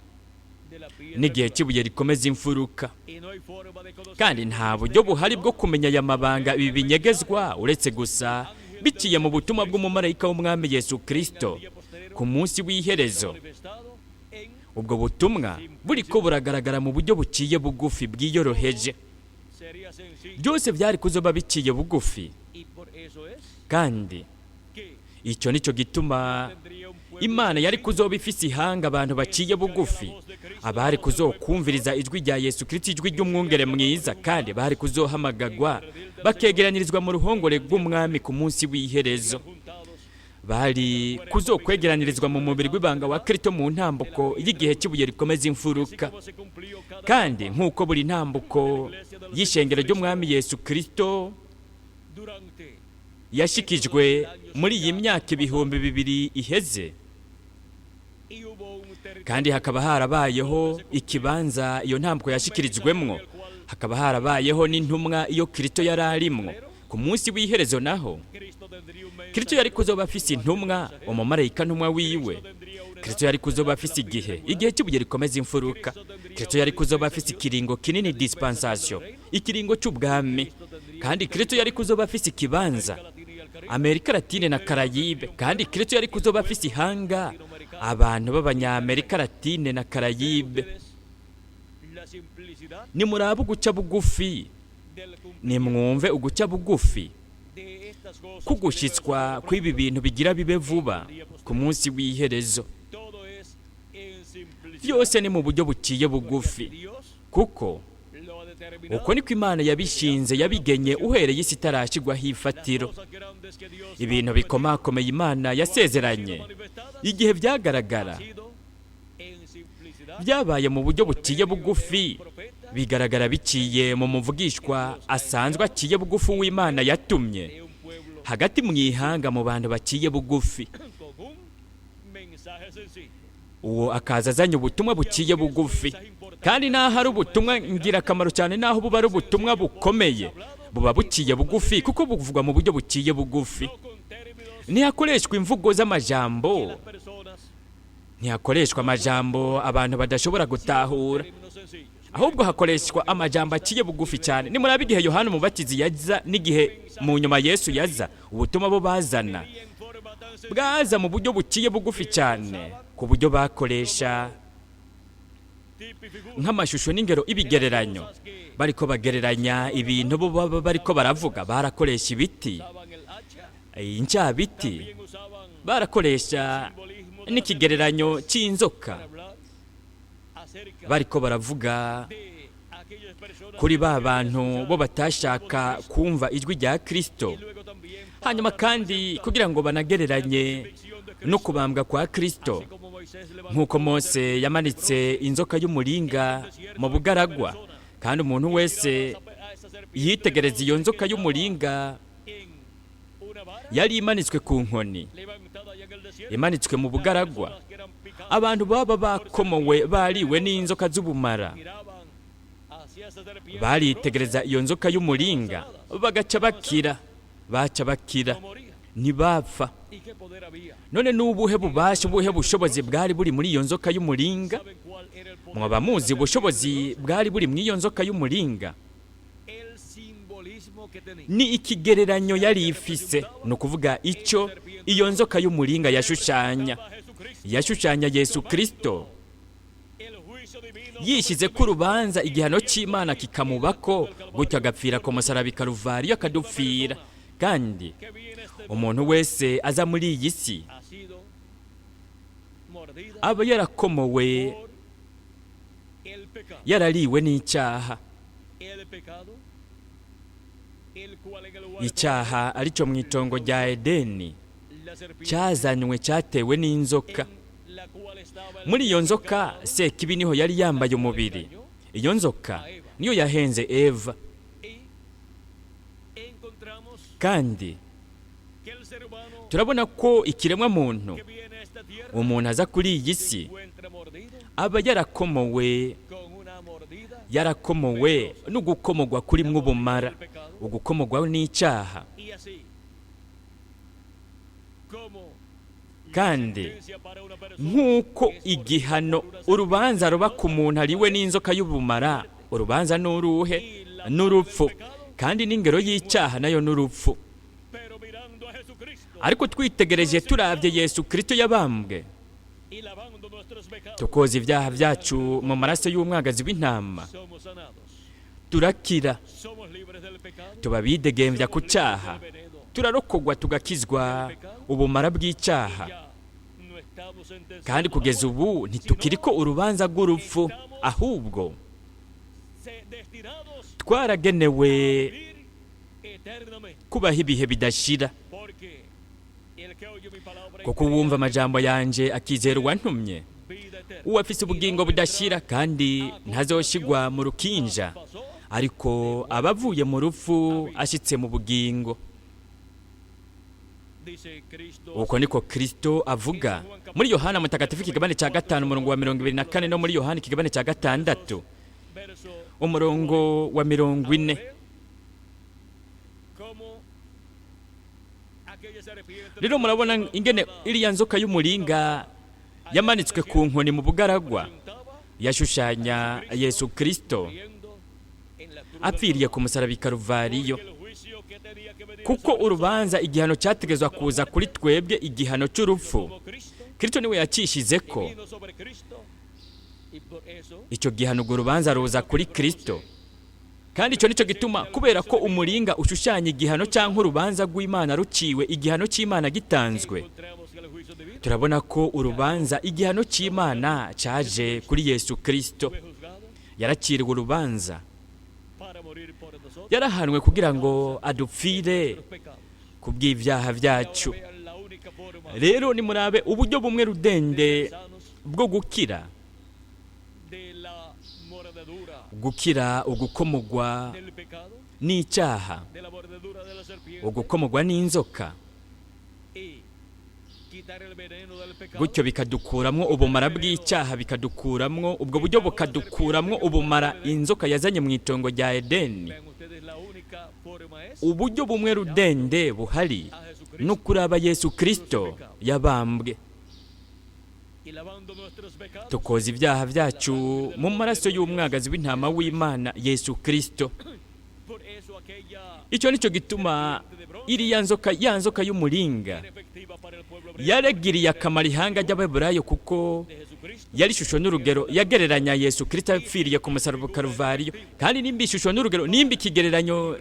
n'igihe cy'ibuye rikomeza imfuruka. Kandi nta buryo buhari bwo kumenya aya mabanga, ibi binyegezwa, uretse gusa biciye mu butumwa bw'umumarayika w'Umwami Yesu Kristo Ku munsi w'iherezo, ubwo butumwa buriko buragaragara mu buryo buciye bugufi, bwiyoroheje. Byose byari kuzoba biciye bugufi, kandi icyo nicyo gituma Imana yari kuzoba ifise ihanga, abantu baciye bugufi, abari kuzokumviriza ijwi rya Yesu Kristo, ijwi ry'umwungere mwiza, kandi bari kuzohamagagwa bakegeranyirizwa mu ruhongore rw'umwami ku munsi w'iherezo. Bari kuzokwegeranyirizwa mu mubiri w'ibanga wa Kristo mu ntambuko y'igihe cy'ibuye rikomeza imfuruka. Kandi nk'uko buri ntambuko y'ishengero ry'umwami Yesu Kristo yashikijwe muri iyi myaka 2000 iheze, kandi hakaba harabayeho ikibanza iyo ntambuko yashikirijwemwo, hakaba harabayeho n'intumwa iyo Kristo yari arimwo, ku munsi w'iherezo naho Kristo yari kuzoba afise intumwa, umumarayika ntumwa wiwe. Kristo yari kuzoba afise igihe, igihe cy'ibuye rikomeza imfuruka. Kristo yari kuzoba afise ikiringo kinini, dispensation, ikiringo cy'ubwami. Kandi Kristo yari kuzoba afise ikibanza, Amerika Latine na Karayibe. Kandi Kristo yari kuzoba afise ihanga, abantu b'Abanyamerika Latine na Karayibe. Nimuraba uguca bugufi, nimwumve uguca bugufi kugushitswa kw'ibi bintu bigira bibe vuba ku munsi w'iherezo. Byose ni mu buryo buciye bugufi, kuko uko niko Imana yabishinze, yabigenye uhereye isi itarashyirwaho ifatiro. Ibintu bikomakomeye Imana yasezeranye, igihe byagaragara, byabaye mu buryo buciye bugufi, bigaragara biciye mu muvugishwa asanzwe aciye bugufi w'Imana yatumye hagati mu ihanga, mu bantu baciye bugufi, uwo akaza azanye ubutumwa buciye bugufi. Kandi n'aho ari ubutumwa ngirakamaro cyane, n'aho buba ari ubutumwa bukomeye, buba buciye bugufi kuko buvugwa mu buryo buciye bugufi. Ntihakoreshwa imvugo z'amajambo, ntihakoreshwa amajambo abantu badashobora gutahura, ahubwo hakoreshwa amajambo aciye bugufi cyane. Nimuraba igihe Yohana Umubatizi yaza n'igihe mu nyuma Yesu yaza, ubutumwa bo bazana bwaza mu buryo buciye bugufi cyane, ku buryo bakoresha nk'amashusho n'ingero, ibigereranyo. Bariko bagereranya ibintu bo baba bariko baravuga, barakoresha ibiti, incabiti, barakoresha n'ikigereranyo cy'inzoka bariko baravuga kuri ba bantu bo batashaka kumva ijwi rya Kristo. Hanyuma kandi kugira ngo banagereranye no kubambwa kwa Kristo, nk'uko Mose yamanitse inzoka y'umuringa mu bugaragwa, kandi umuntu wese yitegereza iyo nzoka y'umuringa yari imanitswe ku nkoni, imanitswe mu bugaragwa, abantu baba bakomowe, bariwe n'inzoka z'ubumara, baritegereza iyo nzoka y'umuringa bagaca bakira, baca bakira, ntibapfa. None n'ubuhe bubasha, ubuhe bushobozi bwari buri muri iyo nzoka y'umuringa? Mwaba muzi ubushobozi bwari buri muri iyo nzoka y'umuringa? Ni ikigereranyo yari ifise, ni ukuvuga icyo iyo nzoka y'umuringa yashushanya. Yashushanya Yesu Kristo yishyize ko urubanza, igihano cy'Imana kikamubako, gutyo agapfira ku musaraba i Karuvariyo, akadupfira. Kandi umuntu wese aza muri iyi si aba yarakomowe, yarariwe n'icyaha, icyaha aricyo mu itongo rya Edeni cyazanywe, cyatewe n'inzoka. Muri iyo nzoka Sekibi niho yari yambaye umubiri. Iyo nzoka niyo yahenze Eva. Kandi turabona ko ikiremwa muntu, umuntu aza kuri iyi si, aba yarakomowe, yarakomowe no gukomogwa kuri mw'ubumara, ugukomogwa n'icyaha. Kandi nk'uko igihano, urubanza ruba ku muntu ariwe n'inzoka y'ubumara, urubanza n'uruhe? N'urupfu. Kandi n'ingero y'icyaha nayo n'urupfu. Ariko twitegereje turabye Yesu Kristo yabambwe, tukoza ibyaha byacu mu maraso y'umwagazi w'intama, turakira, tuba bidegembya ku cyaha, turarokogwa, tugakizwa ubumara bw'icyaha. Kandi kugeza ubu ntitukiri ko urubanza rw'urupfu, ahubwo twaragenewe kubaho ibihe bidashira, kuko uwumva amajambo yanjye akizera uwantumye, uwo afise ubugingo budashira, kandi ntazoshigwa mu rukinja, ariko aba avuye mu rupfu ashyitse mu bugingo. Uko niko Kristo avuga muri Yohana Mutagatifu ikigabane cya 5 umurongo wa 24, no muri Yohana ikigabane cya 6 umurongo wa 40. Rero murabona ingene iriya nzoka y'umuringa yamanitswe ku nkoni mu bugaragwa yashushanya Yesu Kristo apfiriye ku musaraba i Karuvariyo, kuko urubanza, igihano cyategezwa kuza kuri twebwe, igihano cy'urupfu, Kristo niwe yacishize ko icyo gihano, urwo rubanza ruza kuri Kristo. Kandi icyo nicyo gituma, kubera ko umuringa ushushanya igihano cyangwa urubanza rw'Imana ruciwe, igihano cy'Imana gitanzwe, turabona ko urubanza, igihano cy'Imana cyaje kuri Yesu Kristo. Yaraciriwe urubanza, yarahanwe kugira ngo adupfire ku bw'ibyaha byacu. Rero nimurabe uburyo bumwe rudende bwo gukira, gukira ugukomogwa n'icyaha, ugukomogwa n'inzoka, gutyo bikadukuramwo ubumara bw'icyaha, bikadukuramwo ubwo buryo, bukadukuramwo ubumara inzoka yazanye mu itongo rya Edeni. Uburyo bumwe rudende buhari no kuraba Yesu Kristo yabambwe, tukoza ibyaha byacu mu maraso y'umwagazi w'intama w'Imana Yesu Kristo. Icyo nicyo gituma iriya nzoka, ya nzoka y'umuringa, yaregiriye akamaro ihanga ry'Abaheburayo, kuko yari ishusho n'urugero yagereranya Yesu Kristo apfiriye ku musaraba Karuvariyo. Kandi nimba ishusho n'urugero, nimba ikigereranyo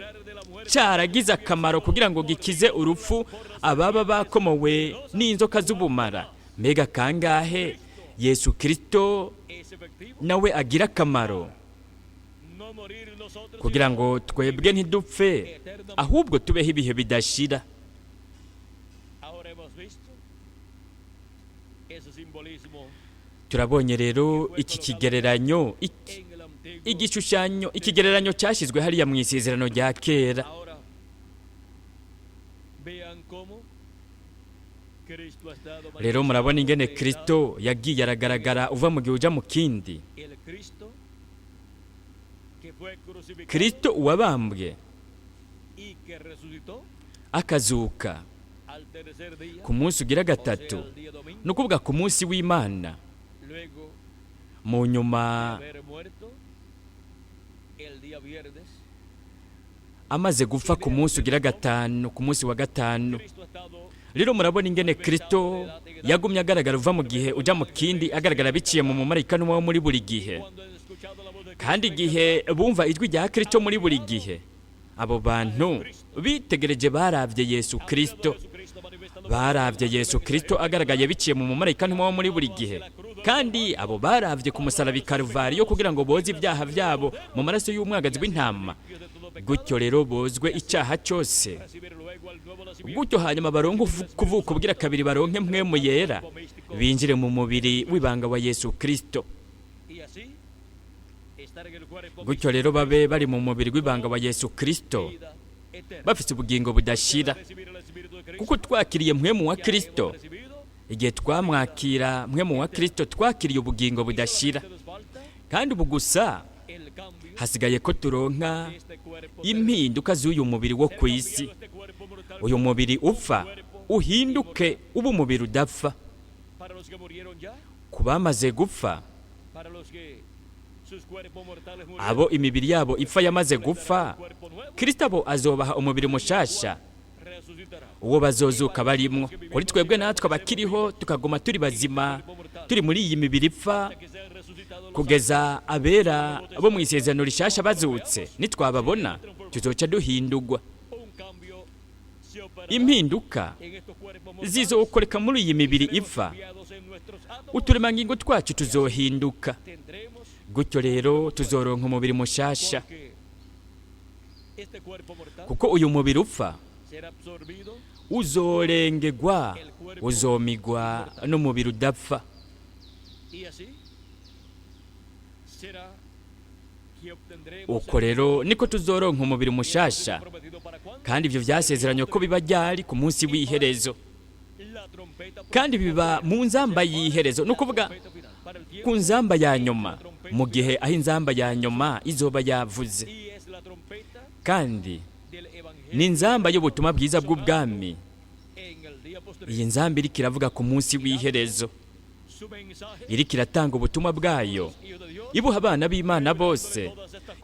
cyaragize akamaro kugira ngo gikize urupfu ababa bakomowe n'inzoka z'ubumara, mbega kangahe Yesu Kristo nawe agira akamaro kugira ngo twebwe ntidupfe, ahubwo tubeho ibihe bidashira. Turabonye rero iki kigereranyo, igishushanyo, ikigereranyo cyashyizwe hariya mu isezerano rya kera. Rero murabona ingene Kristo yagiye aragaragara uva mu gihe uja mu kindi. Kristo uwabambwe akazuka ku munsi ugira gatatu, ni ukuvuga ku munsi w'Imana, mu nyuma amaze gupfa ku munsi ugira gatanu, ku munsi wa gatanu. Rero murabona ingene Kristo yagumye agaragara uva mu gihe uja mu kindi, agaragara biciye mu mumarayika n'umwe wo muri buri gihe. Kandi igihe bumva ijwi rya Kristo muri buri gihe, abo bantu bitegereje barabye Yesu Kristo, barabye Yesu Kristo agaragaye biciye mu mumarayika ntumwa wo muri buri gihe. Kandi abo barabye ku musaraba i Karuvariyo kugira ngo boze ibyaha byabo mu maraso y'umwagazi w'intama, gutyo rero bozwe icyaha cyose, gutyo hanyuma baronke kuvuka ubwira kabiri, baronke mpwemu yera, binjire mu mubiri w'ibanga wa Yesu Kristo. Gutyo rero babe bari mu mubiri w'ibanga wa Yesu Kristo, bafite ubugingo budashira, kuko twakiriye mpwemu wa Kristo. Igihe twamwakira mpwemu wa Kristo, twakiriye ubugingo budashira. Kandi ubu gusa hasigaye ko turonka impinduka z'uyu mubiri wo ku isi, uyu mubiri upfa uhinduke uba umubiri udapfa. Ku bamaze gupfa, abo imibiri yabo ipfa yamaze gupfa, Kristo abo azobaha umubiri mushasha, Uwo bazozuka barimwo kuri twebwe natwe abakiriho tukaguma turi bazima turi muri iyi mibiri ipfa kugeza abera bo mu isezerano rishasha bazutse, nitwababona tuzoca duhindurwa. Impinduka zizokoreka muri iyi mibiri ipfa, uturemangingo twacu tuzohinduka. Gutyo rero tuzoronka umubiri mushasha, kuko uyu mubiri upfa uzorengegwa, uzomigwa n'umubiri udapfa. Uko rero niko tuzoronka umubiri mushasha, kandi ibyo byasezeranywe ko biba ryari? Ku munsi w'iherezo, kandi biba mu nzamba y'iherezo, ni ukuvuga ku nzamba ya nyuma, mu gihe aho inzamba ya nyuma izoba yavuze. Kandi ni inzamba y'ubutumwa bwiza bw'ubwami. Iyi nzamba iriko iravuga ku munsi w'iherezo, iriko iratanga ubutumwa bwayo, ibuha abana b'Imana bose,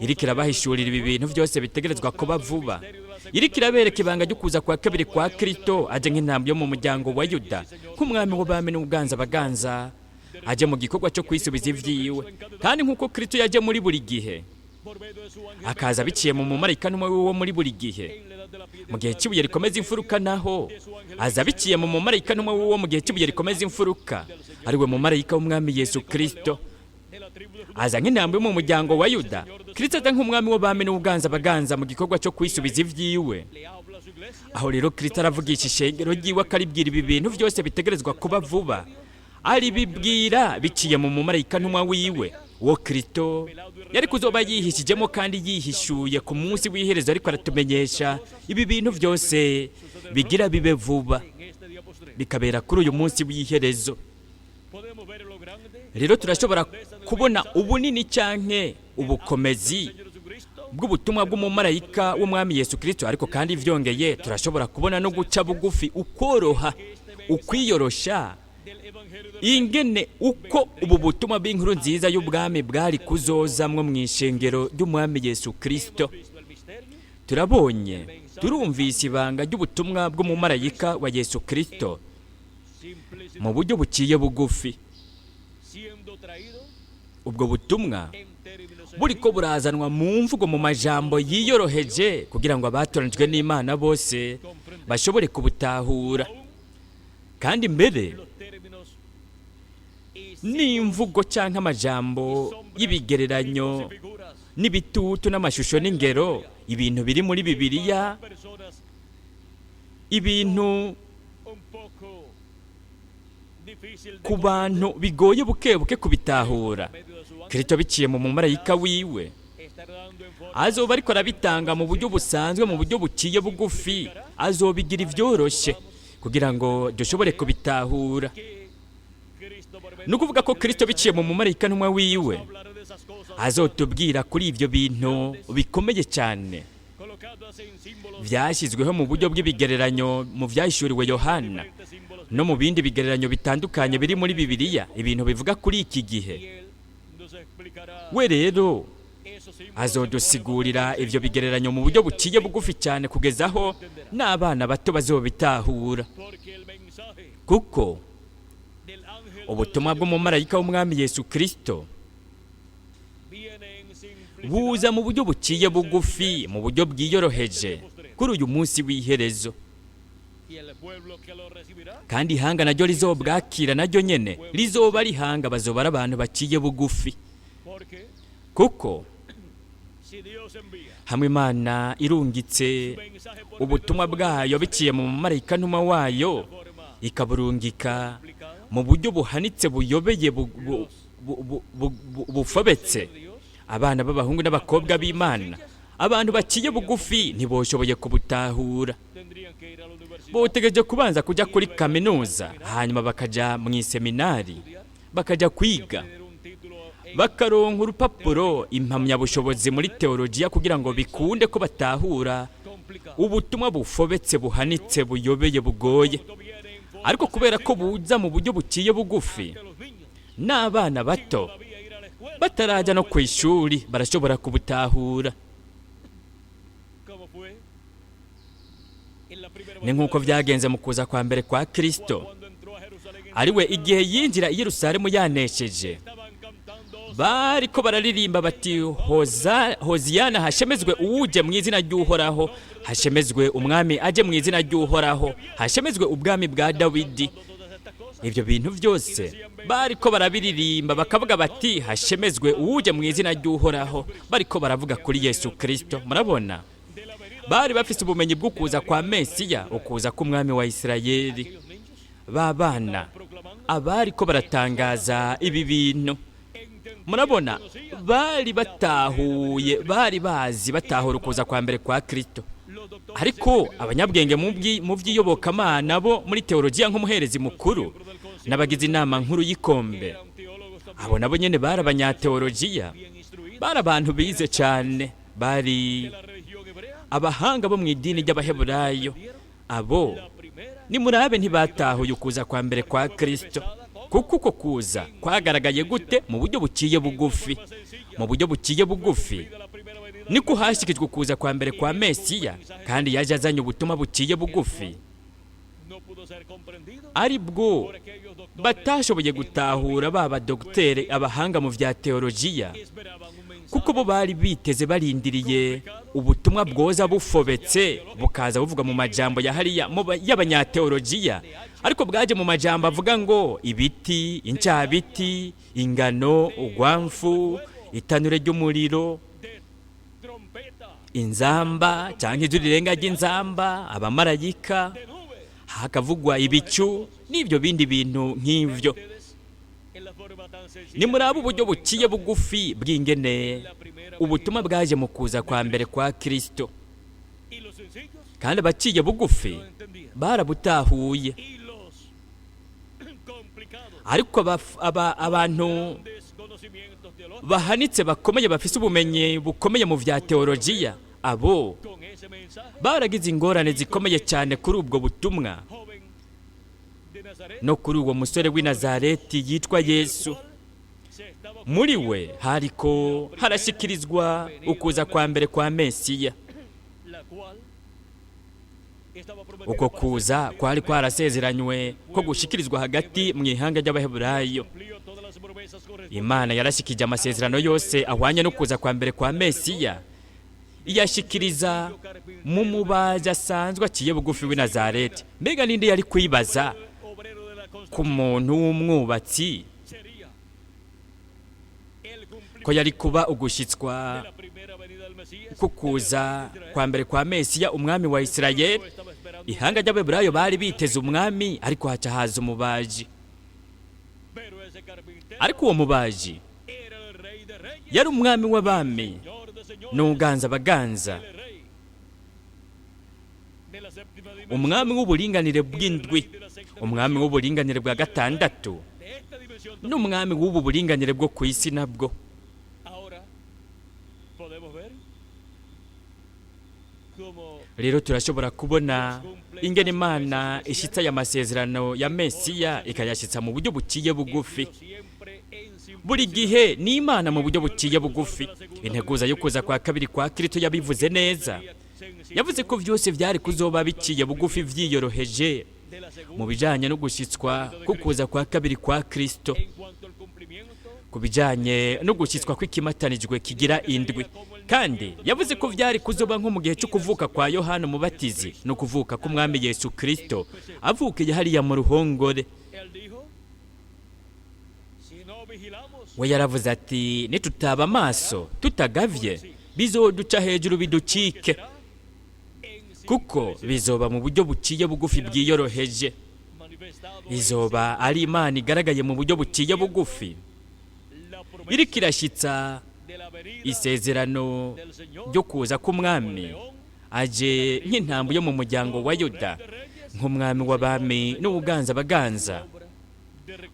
iriko irabahishurira ibi bintu byose bitegerezwa kuba vuba, iriko irabereka ibanga ryo kuza kwa kabiri kwa Kristo, aje nk'intambwe yo mu muryango wa Yuda, nk'umwami w'abami n'uganza abaganza, aje mu gikorwa cyo kwisubiza ivyiwe. Kandi nk'uko Kristo yaje muri buri gihe, akaza biciye mu mumarayika ntumwe wo muri buri gihe, mu gihe cy'ibuye rikomeza imfuruka, naho aza biciye mu mumarayika ntumwe wo mu gihe cy'ibuye rikomeza imfuruka, ariwe mumarayika w'umwami Yesu Kristo. Aza nk'intambwe yo mu muryango wa Yuda. Kristo aza nk'umwami w'abami n'uganza abaganza mu gikorwa cyo kwisubiza ivyiwe. Aho rero Kristo aravugisha ishengero ryiwe, akaribwira ibi bintu byose bitegerezwa kuba vuba, aribibwira biciye mu mumarayika ntumwa wiwe, uwo Kristo yari kuzoba yihishijemo kandi yihishuye ku munsi w'iherezo, ariko aratumenyesha ibi bintu byose bigira bibe vuba, bikabera kuri uyu munsi w'iherezo. Rero turashobora kubona ubunini canke ubukomezi bw'ubutumwa bw'umumarayika w'umwami Yesu Kristo, ariko kandi vyongeye turashobora kubona no guca bugufi, ukoroha, ukwiyorosha, ingene uko ubu butumwa bw'inkuru nziza y'ubwami bwari kuzozamwo mu ishengero ry'umwami Yesu Kristo. Turabonye, turumvise ibanga ry'ubutumwa bw'umumarayika wa Yesu Kristo mu buryo buciye bugufi. Ubwo butumwa buriko burazanwa mu mvugo, mu majambo yiyoroheje, kugira ngo abatoranijwe n'Imana bose bashobore kubutahura. Kandi mbere n'imvugo cyangwa amajambo y'ibigereranyo n'ibitutu n'amashusho n'ingero, ibintu biri muri Bibiliya, ibintu ku bantu bigoye buke buke kubitahura, Kristo biciye mu mumarayika wiwe azoba ariko arabitanga mu buryo busanzwe, mu buryo buciye bugufi, azobigira ibyoroshye kugira ngo dushobore kubitahura. Ni ukuvuga ko Kristo biciye mu mumarayika ntumwa wiwe azotubwira kuri ibyo bintu bikomeye cyane byashyizweho mu buryo bw'ibigereranyo mu byahishuriwe Yohana no mu bindi bigereranyo bitandukanye biri muri Bibiliya, ibintu bivuga kuri iki gihe. We rero azodusigurira ibyo bigereranyo mu buryo buciye bugufi cyane, kugeza aho n'abana bato bazobitahura, kuko ubutumwa bw'umumarayika w'umwami Yesu Kristo buza mu buryo buciye bugufi, mu buryo bwiyoroheje kuri uyu munsi w'iherezo. Kandi ihanga naryo rizobwakira naryo nyene rizoba rihanga, bazoba ari abantu baciye bugufi, kuko hamwe Imana irungitse ubutumwa bwayo biciye mu mumarayika ntumwa wayo, ikaburungika mu buryo buhanitse, buyobeye, bufobetse, abana b'abahungu n'abakobwa b'Imana, abantu baciye bugufi, ntiboshoboye kubutahura. Botegereje kubanza kujya kuri kaminuza, hanyuma bakaja mu iseminari, bakajya kwiga, bakaronka urupapuro, impamyabushobozi muri teologiya, kugira ngo bikunde ko batahura ubutumwa bufobetse, buhanitse, buyobeye, bugoye. Ariko kubera ko buza mu buryo buciye bugufi, n'abana bato batarajya no ku ishuri barashobora kubutahura. Ni nk'uko byagenze mu kuza kwa mbere kwa Kristo, ariwe igihe yinjira i Yerusalemu yanesheje, bariko bararirimba bati: "Hoziyana, hashemezwe uwuje mu izina ry'Uhoraho, hashemezwe umwami aje mu izina ry'Uhoraho, hashemezwe ubwami bwa Dawidi." Ibyo bintu byose bariko barabiririmba, bakavuga bati: "Hashemezwe uwuje mu izina ry'Uhoraho." Bariko baravuga kuri Yesu Kristo. Murabona, bari bafise ubumenyi bw'ukuza kwa Mesiya, ukuza k'umwami wa Isirayeli. Babana abariko baratangaza ibi bintu, murabona, bari batahuye, bari bazi, batahura ukuza kwa mbere kwa Kristo. Ariko abanyabwenge mu by'iyobokamana bo muri teologiya, nk'umuherezi mukuru n'abagize inama nkuru y'ikombe, abo nabo nyene bari abanyateologiya, bari abantu bize cyane, bari abahanga bo mu idini ry'Abaheburayo. Abo nimurabe, ntibatahuye ukuza kwa mbere kwa Kristo, kuko uko kuza kwagaragaye gute? Mu buryo buciye bugufi. Mu buryo buciye bugufi niko hashyikirijwe ukuza kwa mbere kwa Mesiya, kandi yaje azanye ubutumwa buciye bugufi, ari bwo batashoboye gutahura ba badogiteri, abahanga mu bya teologiya, kuko bo bari biteze, barindiriye ubutumwa bwoza bufobetse, bukaza buvuga mu majambo ya hariya y'abanyateologiya. Ariko bwaje mu majambo avuga ngo ibiti, incabiti, ingano, ugwamfu, itanure ry'umuriro, inzamba cyangwa ijwi rirenga ry'inzamba, abamarayika, hakavugwa ibicu n'ibyo bindi bintu nk'ivyo. Nimuraba uburyo buciye bugufi bw'ingene ubutumwa bwaje mu kuza kwa mbere kwa Kristo, kandi abaciye bugufi barabutahuye, ariko abantu bahanitse, bakomeye, bafise ubumenyi bukomeye mu vya teologiya, abo baragize ingorane zikomeye cyane kuri ubwo butumwa no kuri uwo musore w'i Nazareti yitwa Yesu. Muri we hariko harashyikirizwa ukuza kwa mbere kwa Mesiya. Uko kuza kwari kwarasezeranywe ko gushikirizwa hagati mu ihanga ry'Abaheburayo. Imana yarashikije amasezerano yose ahwanye no kuza kwa mbere kwa Mesiya, iyashikiriza mu mubaji asanzwe aciye bugufi w'i Nazareti. Mbega ninde yari kwibaza ku muntu w'umwubatsi ko yari kuba ugushyitswa kukuza kwa mbere kwa Mesiya, umwami wa Isirayeli? Ihanga ry'Abaheburayo bari biteze umwami, ariko haca haza umubaji. Ariko uwo mubaji yari umwami w'abami n'uganza abaganza, umwami w'uburinganire bw'indwi, umwami w'uburinganire bwa gatandatu, n'umwami w'ubu buringanire bwo ku isi nabwo. Rero turashobora kubona ingene Imana ishitsa aya masezerano ya Mesiya, ikayashyitsa mu buryo buciye bugufi. Buri gihe ni Imana mu buryo buciye bugufi. Integuza yo kuza kwa kabiri kwa Kristo yabivuze neza. Yavuze ko byose byari kuzoba biciye bugufi, vyiyoroheje, mu bijanye no gushyitswa ko kuza kwa kabiri kwa Kristo, ku bijanye no gushyitswa kw'ikimatanijwe kigira indwi. Kandi yavuze ko byari kuzoba nko mu gihe cyo kuvuka kwa Yohana Umubatizi no kuvuka k'umwami Yesu Kristo avukiye hariya mu ruhongore. We yaravuze ati: "Nitutaba amaso, tutagavye, bizoduca hejuru biducike, kuko bizoba mu buryo buciye bugufi bwiyoroheje." Izoba ari Imana igaragaye mu buryo buciye bugufi, iriko irashyitsa isezerano ryo kuza k'umwami aje nk'intambo yo mu muryango wa Yuda, nk'umwami w'abami n'ubuganza baganza,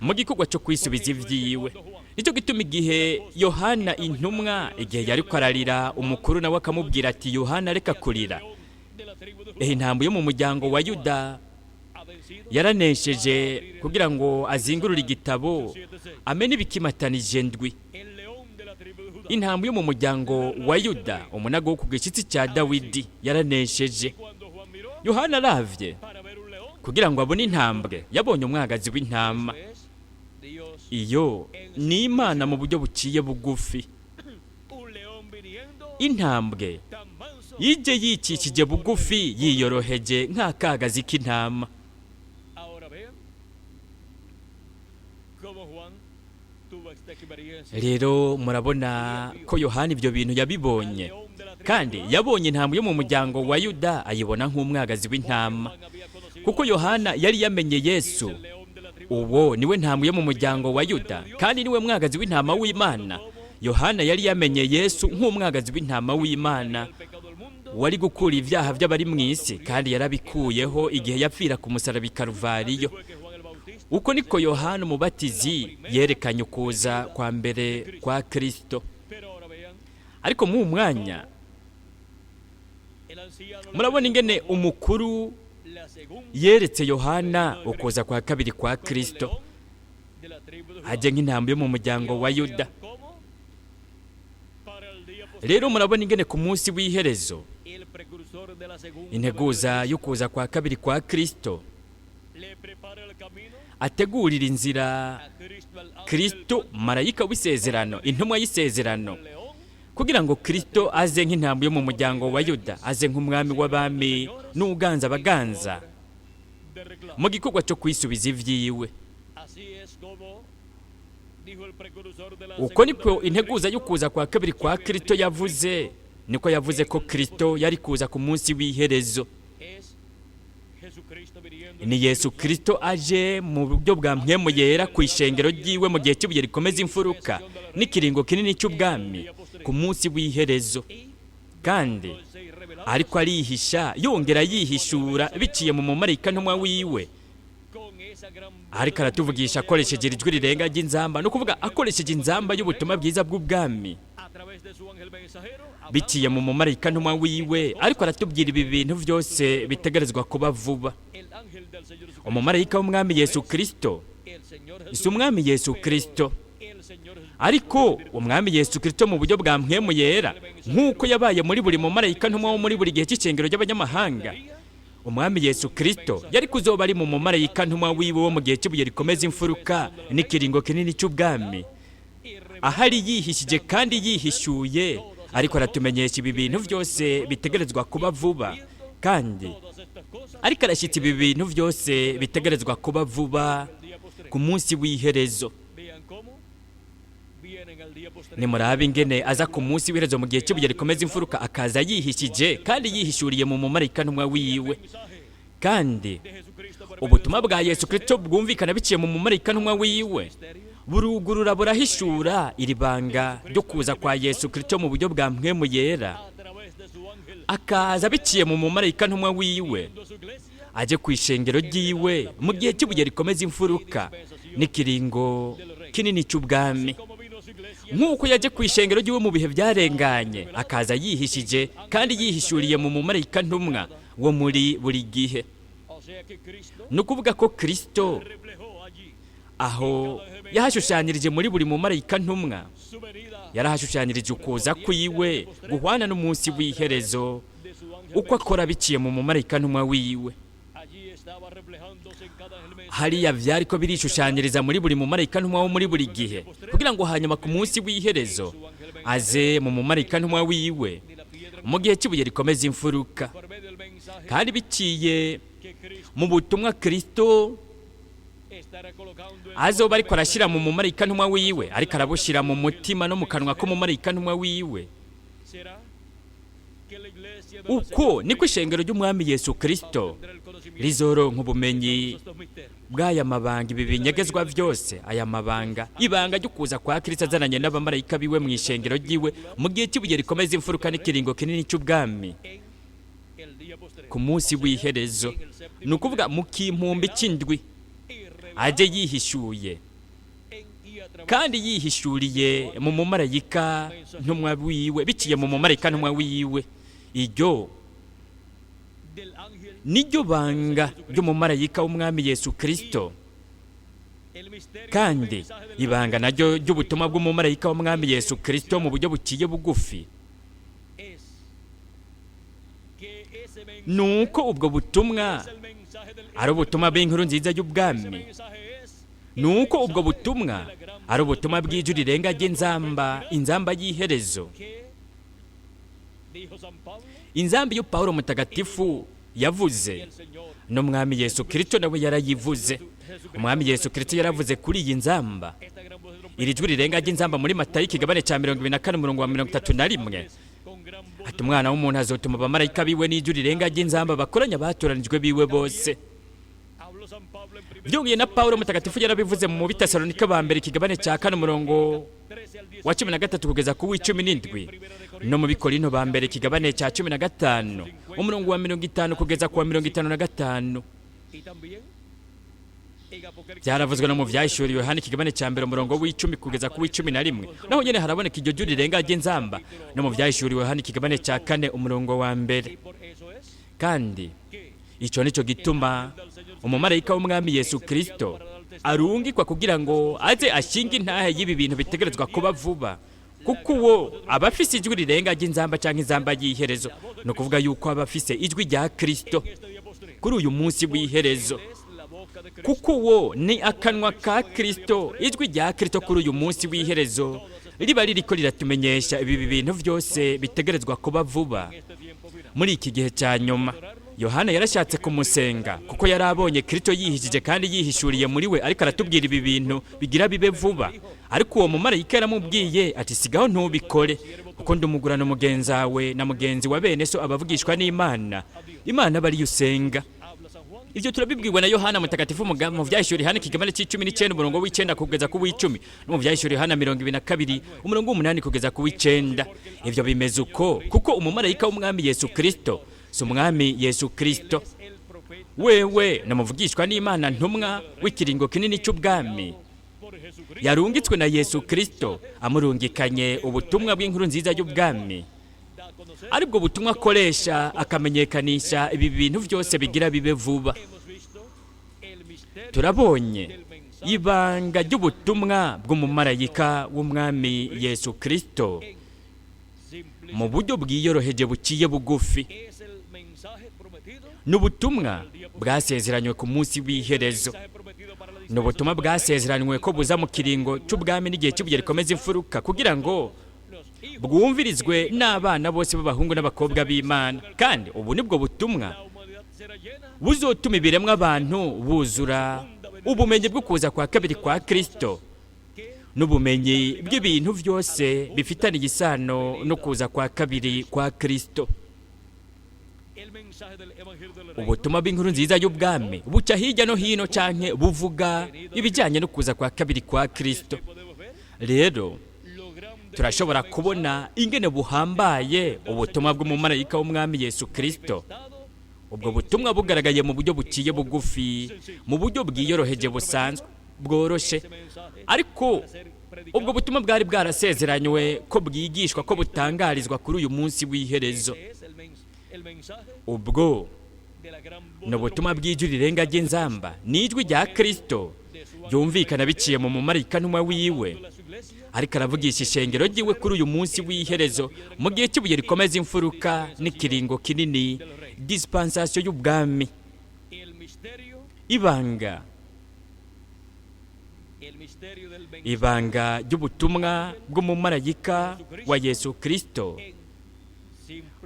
mu gikorwa cyo kwisubiza ibyiwe. Nicyo gituma igihe Yohana intumwa, igihe yariko ararira, umukuru nawe akamubwira ati: "Yohana, reka kurira. Ehe, intambo yo mu muryango wa Yuda yaranesheje kugira ngo azingurure igitabo, amene ibikimatanije ndwi." Intambo yo mu muryango wa Yuda, umunago wo ku gishyitsi cya Dawidi, yaranesheje. Yohana aravye kugira ngo abone intambwe, yabonye umwagazi w'intama. Iyo ni Imana mu buryo buciye bugufi. Intambwe ije yicishije bugufi, yiyoroheje nk'akagazi k'intama. Rero murabona ko Yohana ibyo bintu yabibonye, kandi yabonye intambwe yo mu muryango wa Yuda ayibona nk'umwagazi w'intama, kuko Yohana yari yamenye Yesu. Uwo niwe ntambwe yo mu muryango wa Yuda, kandi niwe mwagazi w'intama w'Imana. Yohana yari yamenye Yesu nk'umwagazi w'intama w'Imana wari gukura ibyaha by'abari mu isi, kandi yarabikuyeho igihe yapfira ku musaraba i Karuvariyo. Uko niko Yohana Umubatizi yerekanye ukuza kwa mbere kwa Kristo. Ariko mu mwanya murabona ingene umukuru yeretse Yohana ukuza kwa kabiri kwa Kristo, ajye nk'intambwe yo mu muryango wa Yuda. Rero murabona ingene ku munsi w'iherezo integuza y'ukuza kwa kabiri kwa Kristo ategurira inzira Kristo, marayika w'isezerano, intumwa y'isezerano, kugira ngo Kristo aze nk'intambwe yo mu muryango wa Yuda, aze nk'umwami w'abami n'uganza abaganza mu gikorwa cyo kwisubiza ibyiwe. Uko niko integuza y'ukuza kwa kabiri kwa Kristo yavuze, niko yavuze ko Kristo yari kuza ku munsi w'iherezo. Ni Yesu Kristo aje mu buryo bwa mpwemu yera ku ishengero ry'iwe mu gihe cy'ibuye rikomeza imfuruka n'ikiringo kinini cy'ubwami ku munsi w'iherezo, kandi ariko arihisha yongera yihishura biciye mu mumarayika ntumwa wiwe. Ariko aratuvugisha akoresheje ijwi rirenga ry'inzamba, ni ukuvuga akoresheje inzamba y'ubutumwa bwiza bw'ubwami biciye mu mumarayika ntumwa wiwe. Ariko aratubwira ibi bintu byose bitegerezwa kuba vuba. Umumarayika w'umwami Yesu Kristo si umwami Yesu Kristo, ariko umwami Yesu Kristo mu buryo bwa mpwemu yera, nk'uko yabaye muri buri mumarayika ntumwa wo muri buri gihe cy'ishengero ry'abanyamahanga. Umwami Yesu Kristo yari kuzoba ari mu mumarayika ntumwa wiwe wo mu gihe cy'ibuye rikomeza imfuruka n'ikiringo kinini cy'ubwami, ahari yihishije kandi yihishuye. Ariko aratumenyesha ibi bintu byose bitegerezwa kuba vuba, kandi ariko arashyitsa ibi bintu byose bitegerezwa kuba vuba ku munsi w'iherezo. Nimurabe ingene aza ku munsi w'iherezo mu gihe cy'ibuye rikomeza imfuruka, akaza yihishije kandi yihishuriye mu mumarayika ntumwa wiwe. Kandi ubutumwa bwa Yesu Kristo bwumvikana biciye mu mumarayika ntumwa wiwe burugurura burahishura iri banga ryo kuza kwa Yesu Kristo mu buryo bwa mpwemu yera, akaza biciye mu mumarayika ntumwa wiwe aje ku ishengero ry'iwe mu gihe cy'ibuye rikomeza imfuruka n'ikiringo kinini cy'ubwami. Nk'uko yaje ku ishengero ry'iwe mu bihe byarenganye, akaza yihishije kandi yihishuriye mu mumarayika ntumwa wo muri buri gihe. Ni ukuvuga ko Kristo aho yahashushanyirije muri buri mumarayika ntumwa, yarahashushanyirije ukuza kwiwe guhwana n'umunsi w'iherezo, uko akora biciye mu mumarayika ntumwa wiwe. Hariya byari ko birishushanyiriza muri buri mumarayika ntumwa wo muri buri gihe, kugira ngo hanyuma ku munsi w'iherezo aze mu mumarayika ntumwa wiwe mu gihe cy'ibuye rikomeza imfuruka, kandi biciye mu butumwa Kristo azoba ariko arashyira mu mumarayika ntumwa wiwe, ariko arabushyira mu mutima no mu kanwa k'umumarayika ntumwa wiwe. Uko niko ishengero ry'umwami Yesu Kristo rizoronka ubumenyi bw'aya mabanga, ibi binyegezwa byose, aya mabanga, ibanga ryo kuza kwa Kristo azananye n'abamarayika biwe mu ishengero ry'iwe mu gihe cy'ibuye rikomeza imfuruka n'ikiringo kinini cy'ubwami ku munsi w'iherezo, ni ukuvuga mu kimpumbi cy'indwi, aje yihishuye kandi yihishuriye mu mumarayika ntumwa wiwe, biciye mu mumarayika ntumwa wiwe. Iryo niryo banga ry'umumarayika w'umwami Yesu Kristo, kandi ibanga naryo ry'ubutumwa bw'umumarayika w'umwami Yesu Kristo mu buryo buciye bugufi, Ni uko ubwo butumwa ari ubutumwa bw'inkuru nziza y'ubwami, ni uko ubwo butumwa ari ubutumwa bw'ijwi rirenga ry'inzamba, inzamba y'iherezo, inzamba iyo Pawulo mutagatifu yavuze n'Umwami Yesu Kirisito nawe yarayivuze. Umwami Yesu Kirisito yaravuze kuri iyi nzamba, iri jwi rirenga ry'inzamba, muri Matayo ikigabane cya 24, umurongo wa 31, ati: "Umwana w'umuntu azotuma abamarayika biwe n'ijwi rirenga ry'inzamba, bakoranya abatoranijwe biwe bose." Byongeye na Pawulo mutagatifu yarabivuze mu Bitesalonika ba mbere ikigabane cya 4, umurongo wa 13 kugeza ku w'17, no mu Bikorino ba mbere ikigabane cya 15, umurongo wa 50 kugeza ku wa 55. Byaravuzwe no mu Byahishuriwe Yohana ikigabane cya 1, umurongo w'10 kugeza ku w'11, naho nyine haraboneka iryo jwi rirenga ry'inzamba, no mu Byahishuriwe Yohana ikigabane cya 4, umurongo wa 1. Kandi icyo nicyo gituma umumarayika w'Umwami Yesu Kirisito arungikwa kugira ngo aze ashinge intahe y'ibi bintu bitegerezwa kuba vuba, kuko uwo aba afise ijwi rirenga ry'inzamba cyangwa inzamba y'iherezo, ni ukuvuga yuko aba afise ijwi rya Kirisito kuri uyu munsi w'iherezo, kuko uwo ni akanwa ka Kirisito. Ijwi rya Kirisito kuri uyu munsi w'iherezo riba ririko riratumenyesha ibi bintu byose bitegerezwa kuba vuba muri iki gihe cya nyuma. Yohana yarashatse kumusenga kuko yari abonye Kristo yihishije kandi yihishuriye muri we, ariko aratubwira ibi bintu bigira bibe vuba. Ariko uwo mumarayika yaramubwiye ati: "Sigaho, ntubikore, kuko ndumugurano mugenzi wawe na mugenzi wa bene so abavugishwa n'Imana. Imana aba ariyo usenga." Ibyo turabibwiwe na Yohana mutagatifu mu Byahishuriwe Yohana ikigabane cya 19, umurongo w'9 kugeza ku w'10, no mu Byahishuriwe Yohana 22, umurongo w'8 kugeza ku w'9. Ibyo bimeze uko kuko umumarayika w'Umwami Yesu Kristo si Umwami Yesu Kristo wewe namuvugishwa n'Imana, ntumwa w'ikiringo kinini cy'ubwami, yarungitswe na Yesu Kristo amurungikanye ubutumwa bw'inkuru nziza y'ubwami, aribwo butumwa akoresha akamenyekanisha ibi bintu byose bigira bibe vuba. Turabonye ibanga ry'ubutumwa bw'umumarayika w'Umwami Yesu Kristo mu buryo bwiyoroheje, buciye bugufi. Ni ubutumwa bwasezeranywe ku munsi w'iherezo, ni ubutumwa bwasezeranywe ko buza mu kiringo cy'ubwami n'igihe cy'ibuye rikomeza imfuruka, kugira ngo bwumvirizwe n'abana bose b'abahungu n'abakobwa b'Imana. Kandi ubu nibwo butumwa buzotuma ibiremwa abantu buzura ubumenyi bwo kuza kwa kabiri kwa Kristo n'ubumenyi bw'ibintu byose bifitanye isano no kuza kwa kabiri kwa Kristo. Ubutumwa bw'inkuru nziza y'ubwami buca hirya no hino canke buvuga ibijyanye no kuza kwa kabiri kwa Kristo. Rero turashobora kubona ingene buhambaye ubutumwa bw'umumarayika w'Umwami Yesu Kristo, ubwo butumwa bugaragaye mu buryo buciye bugufi, mu buryo bwiyoroheje, busanzwe, bworoshe. Ariko ubwo butumwa bwari bwarasezeranywe ko bwigishwa, ko butangarizwa kuri uyu munsi w'iherezo. Ubwo ni ubutumwa bw'ijwi rirenga ry'inzamba, ni ijwi rya Kristo ryumvikana biciye mu mumarayika ntumwa wiwe, ariko aravugisha ishengero ryiwe kuri uyu munsi w'iherezo, mu gihe cy'ibuye rikomeza imfuruka n'ikiringo kinini, dispensation y'ubwami. Ibanga, ibanga ry'ubutumwa bw'umumarayika wa Yesu Kristo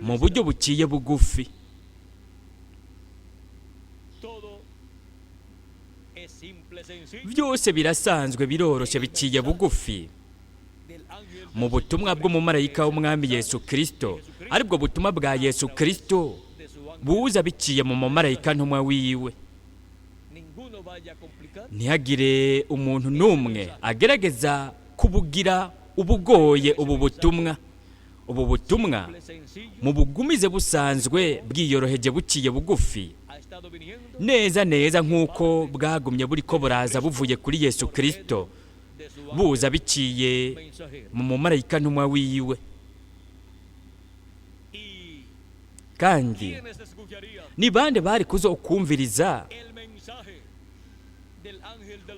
mu buryo buciye bugufi. Byose birasanzwe, biroroshye, biciye bugufi mu butumwa bw'umumarayika w'Umwami Yesu Kristo, aribwo butumwa bwa Yesu Kristo buza biciye mu mumarayika ntumwa wiwe. Ntihagire umuntu n'umwe agerageza kubugira ubugoye ubu butumwa. Ubu butumwa mubugumize busanzwe, bwiyoroheje, buciye bugufi, neza neza nk'uko bwagumye buriko buraza buvuye kuri Yesu Kristo, buza biciye mu mumarayika ntumwa wiwe. Kandi ni bande bari kuzokumviriza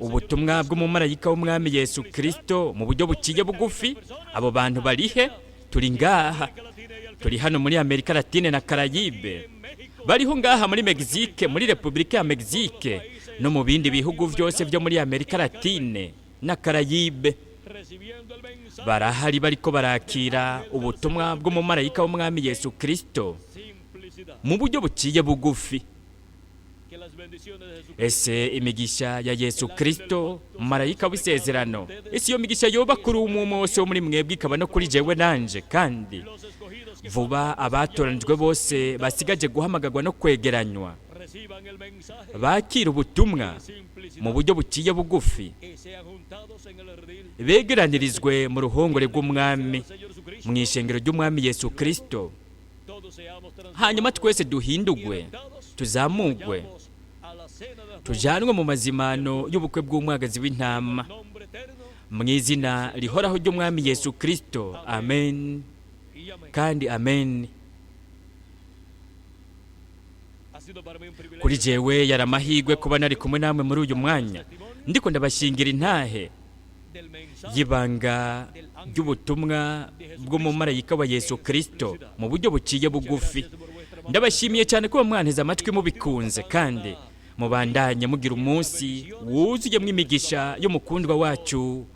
ubutumwa bw'umumarayika w'Umwami Yesu Kristo mu buryo buciye bugufi? Abo bantu barihe? Turi ngaha, turi hano muri Amerika Latine na Karayibe, Bariho ngaha muri Mexique, muri Repubulika ya Mexique, no mu bindi bihugu byose byo muri Amerika Latine na Karayibe. Recibiendo el mensaje Barahari bariko barakira ubutumwa bw'umumarayika w'Umwami Yesu Kristo simplicidad. mu buryo buciye bugufi. Que las bendiciones de Jesucristo Ese imigisha ya Yesu Kristo, marayika w'isezerano, ese iyo migisha yoba kuri umwe umwe wose wo muri mwebwe, ikaba no kuri jewe nanje, kandi los escogidos que vuba abatoranijwe bose basigaje guhamagarwa no kwegeranywa reciban el mensaje bakira ubutumwa simplicidad mu buryo buciye bugufi, y sean juntados en el redil begeranirizwe mu ruhongore rw'Umwami, del Señor Jesucristo. mu ishengero ry'Umwami Yesu Kristo, Todos seamos hanyuma twese duhindugwe, tuzamugwe, transformados a la cena de las tujanwe mu mazimano y'ubukwe bw'Umwagazi w'Intama, nombre eterno mu izina rihoraho ry'Umwami Yesu Kristo. Amen y amén. kandi amen. Ha sido para mí un privilegio Kuri jewe yari amahirwe kuba nari kumwe namwe muri uyu mwanya ndiko ndabashingira intahe del mensaje y'ibanga ry'ubutumwa bw'umumarayika wa Yesu Kristo mu buryo buciye bugufi. Ndabashimiye cyane kuba mwanteze amatwi mubikunze, kandi mubandanye mugira umunsi wuzuyemo imigisha y'umukundwa wacu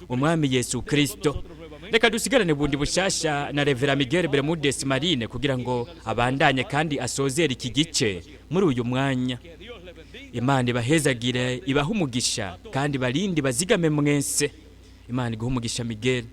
Umwami Yesu Kristo. Reka dusigarane bundi bushasha na Revera Miguel Bermudez Marine kugira ngo abandanye kandi asozere iki gice muri uyu mwanya. Que Dios le bendiga. Imana ibahezagire, ibahe umugisha kandi barinde, bazigame mwese. Imana iguhe umugisha, Miguel.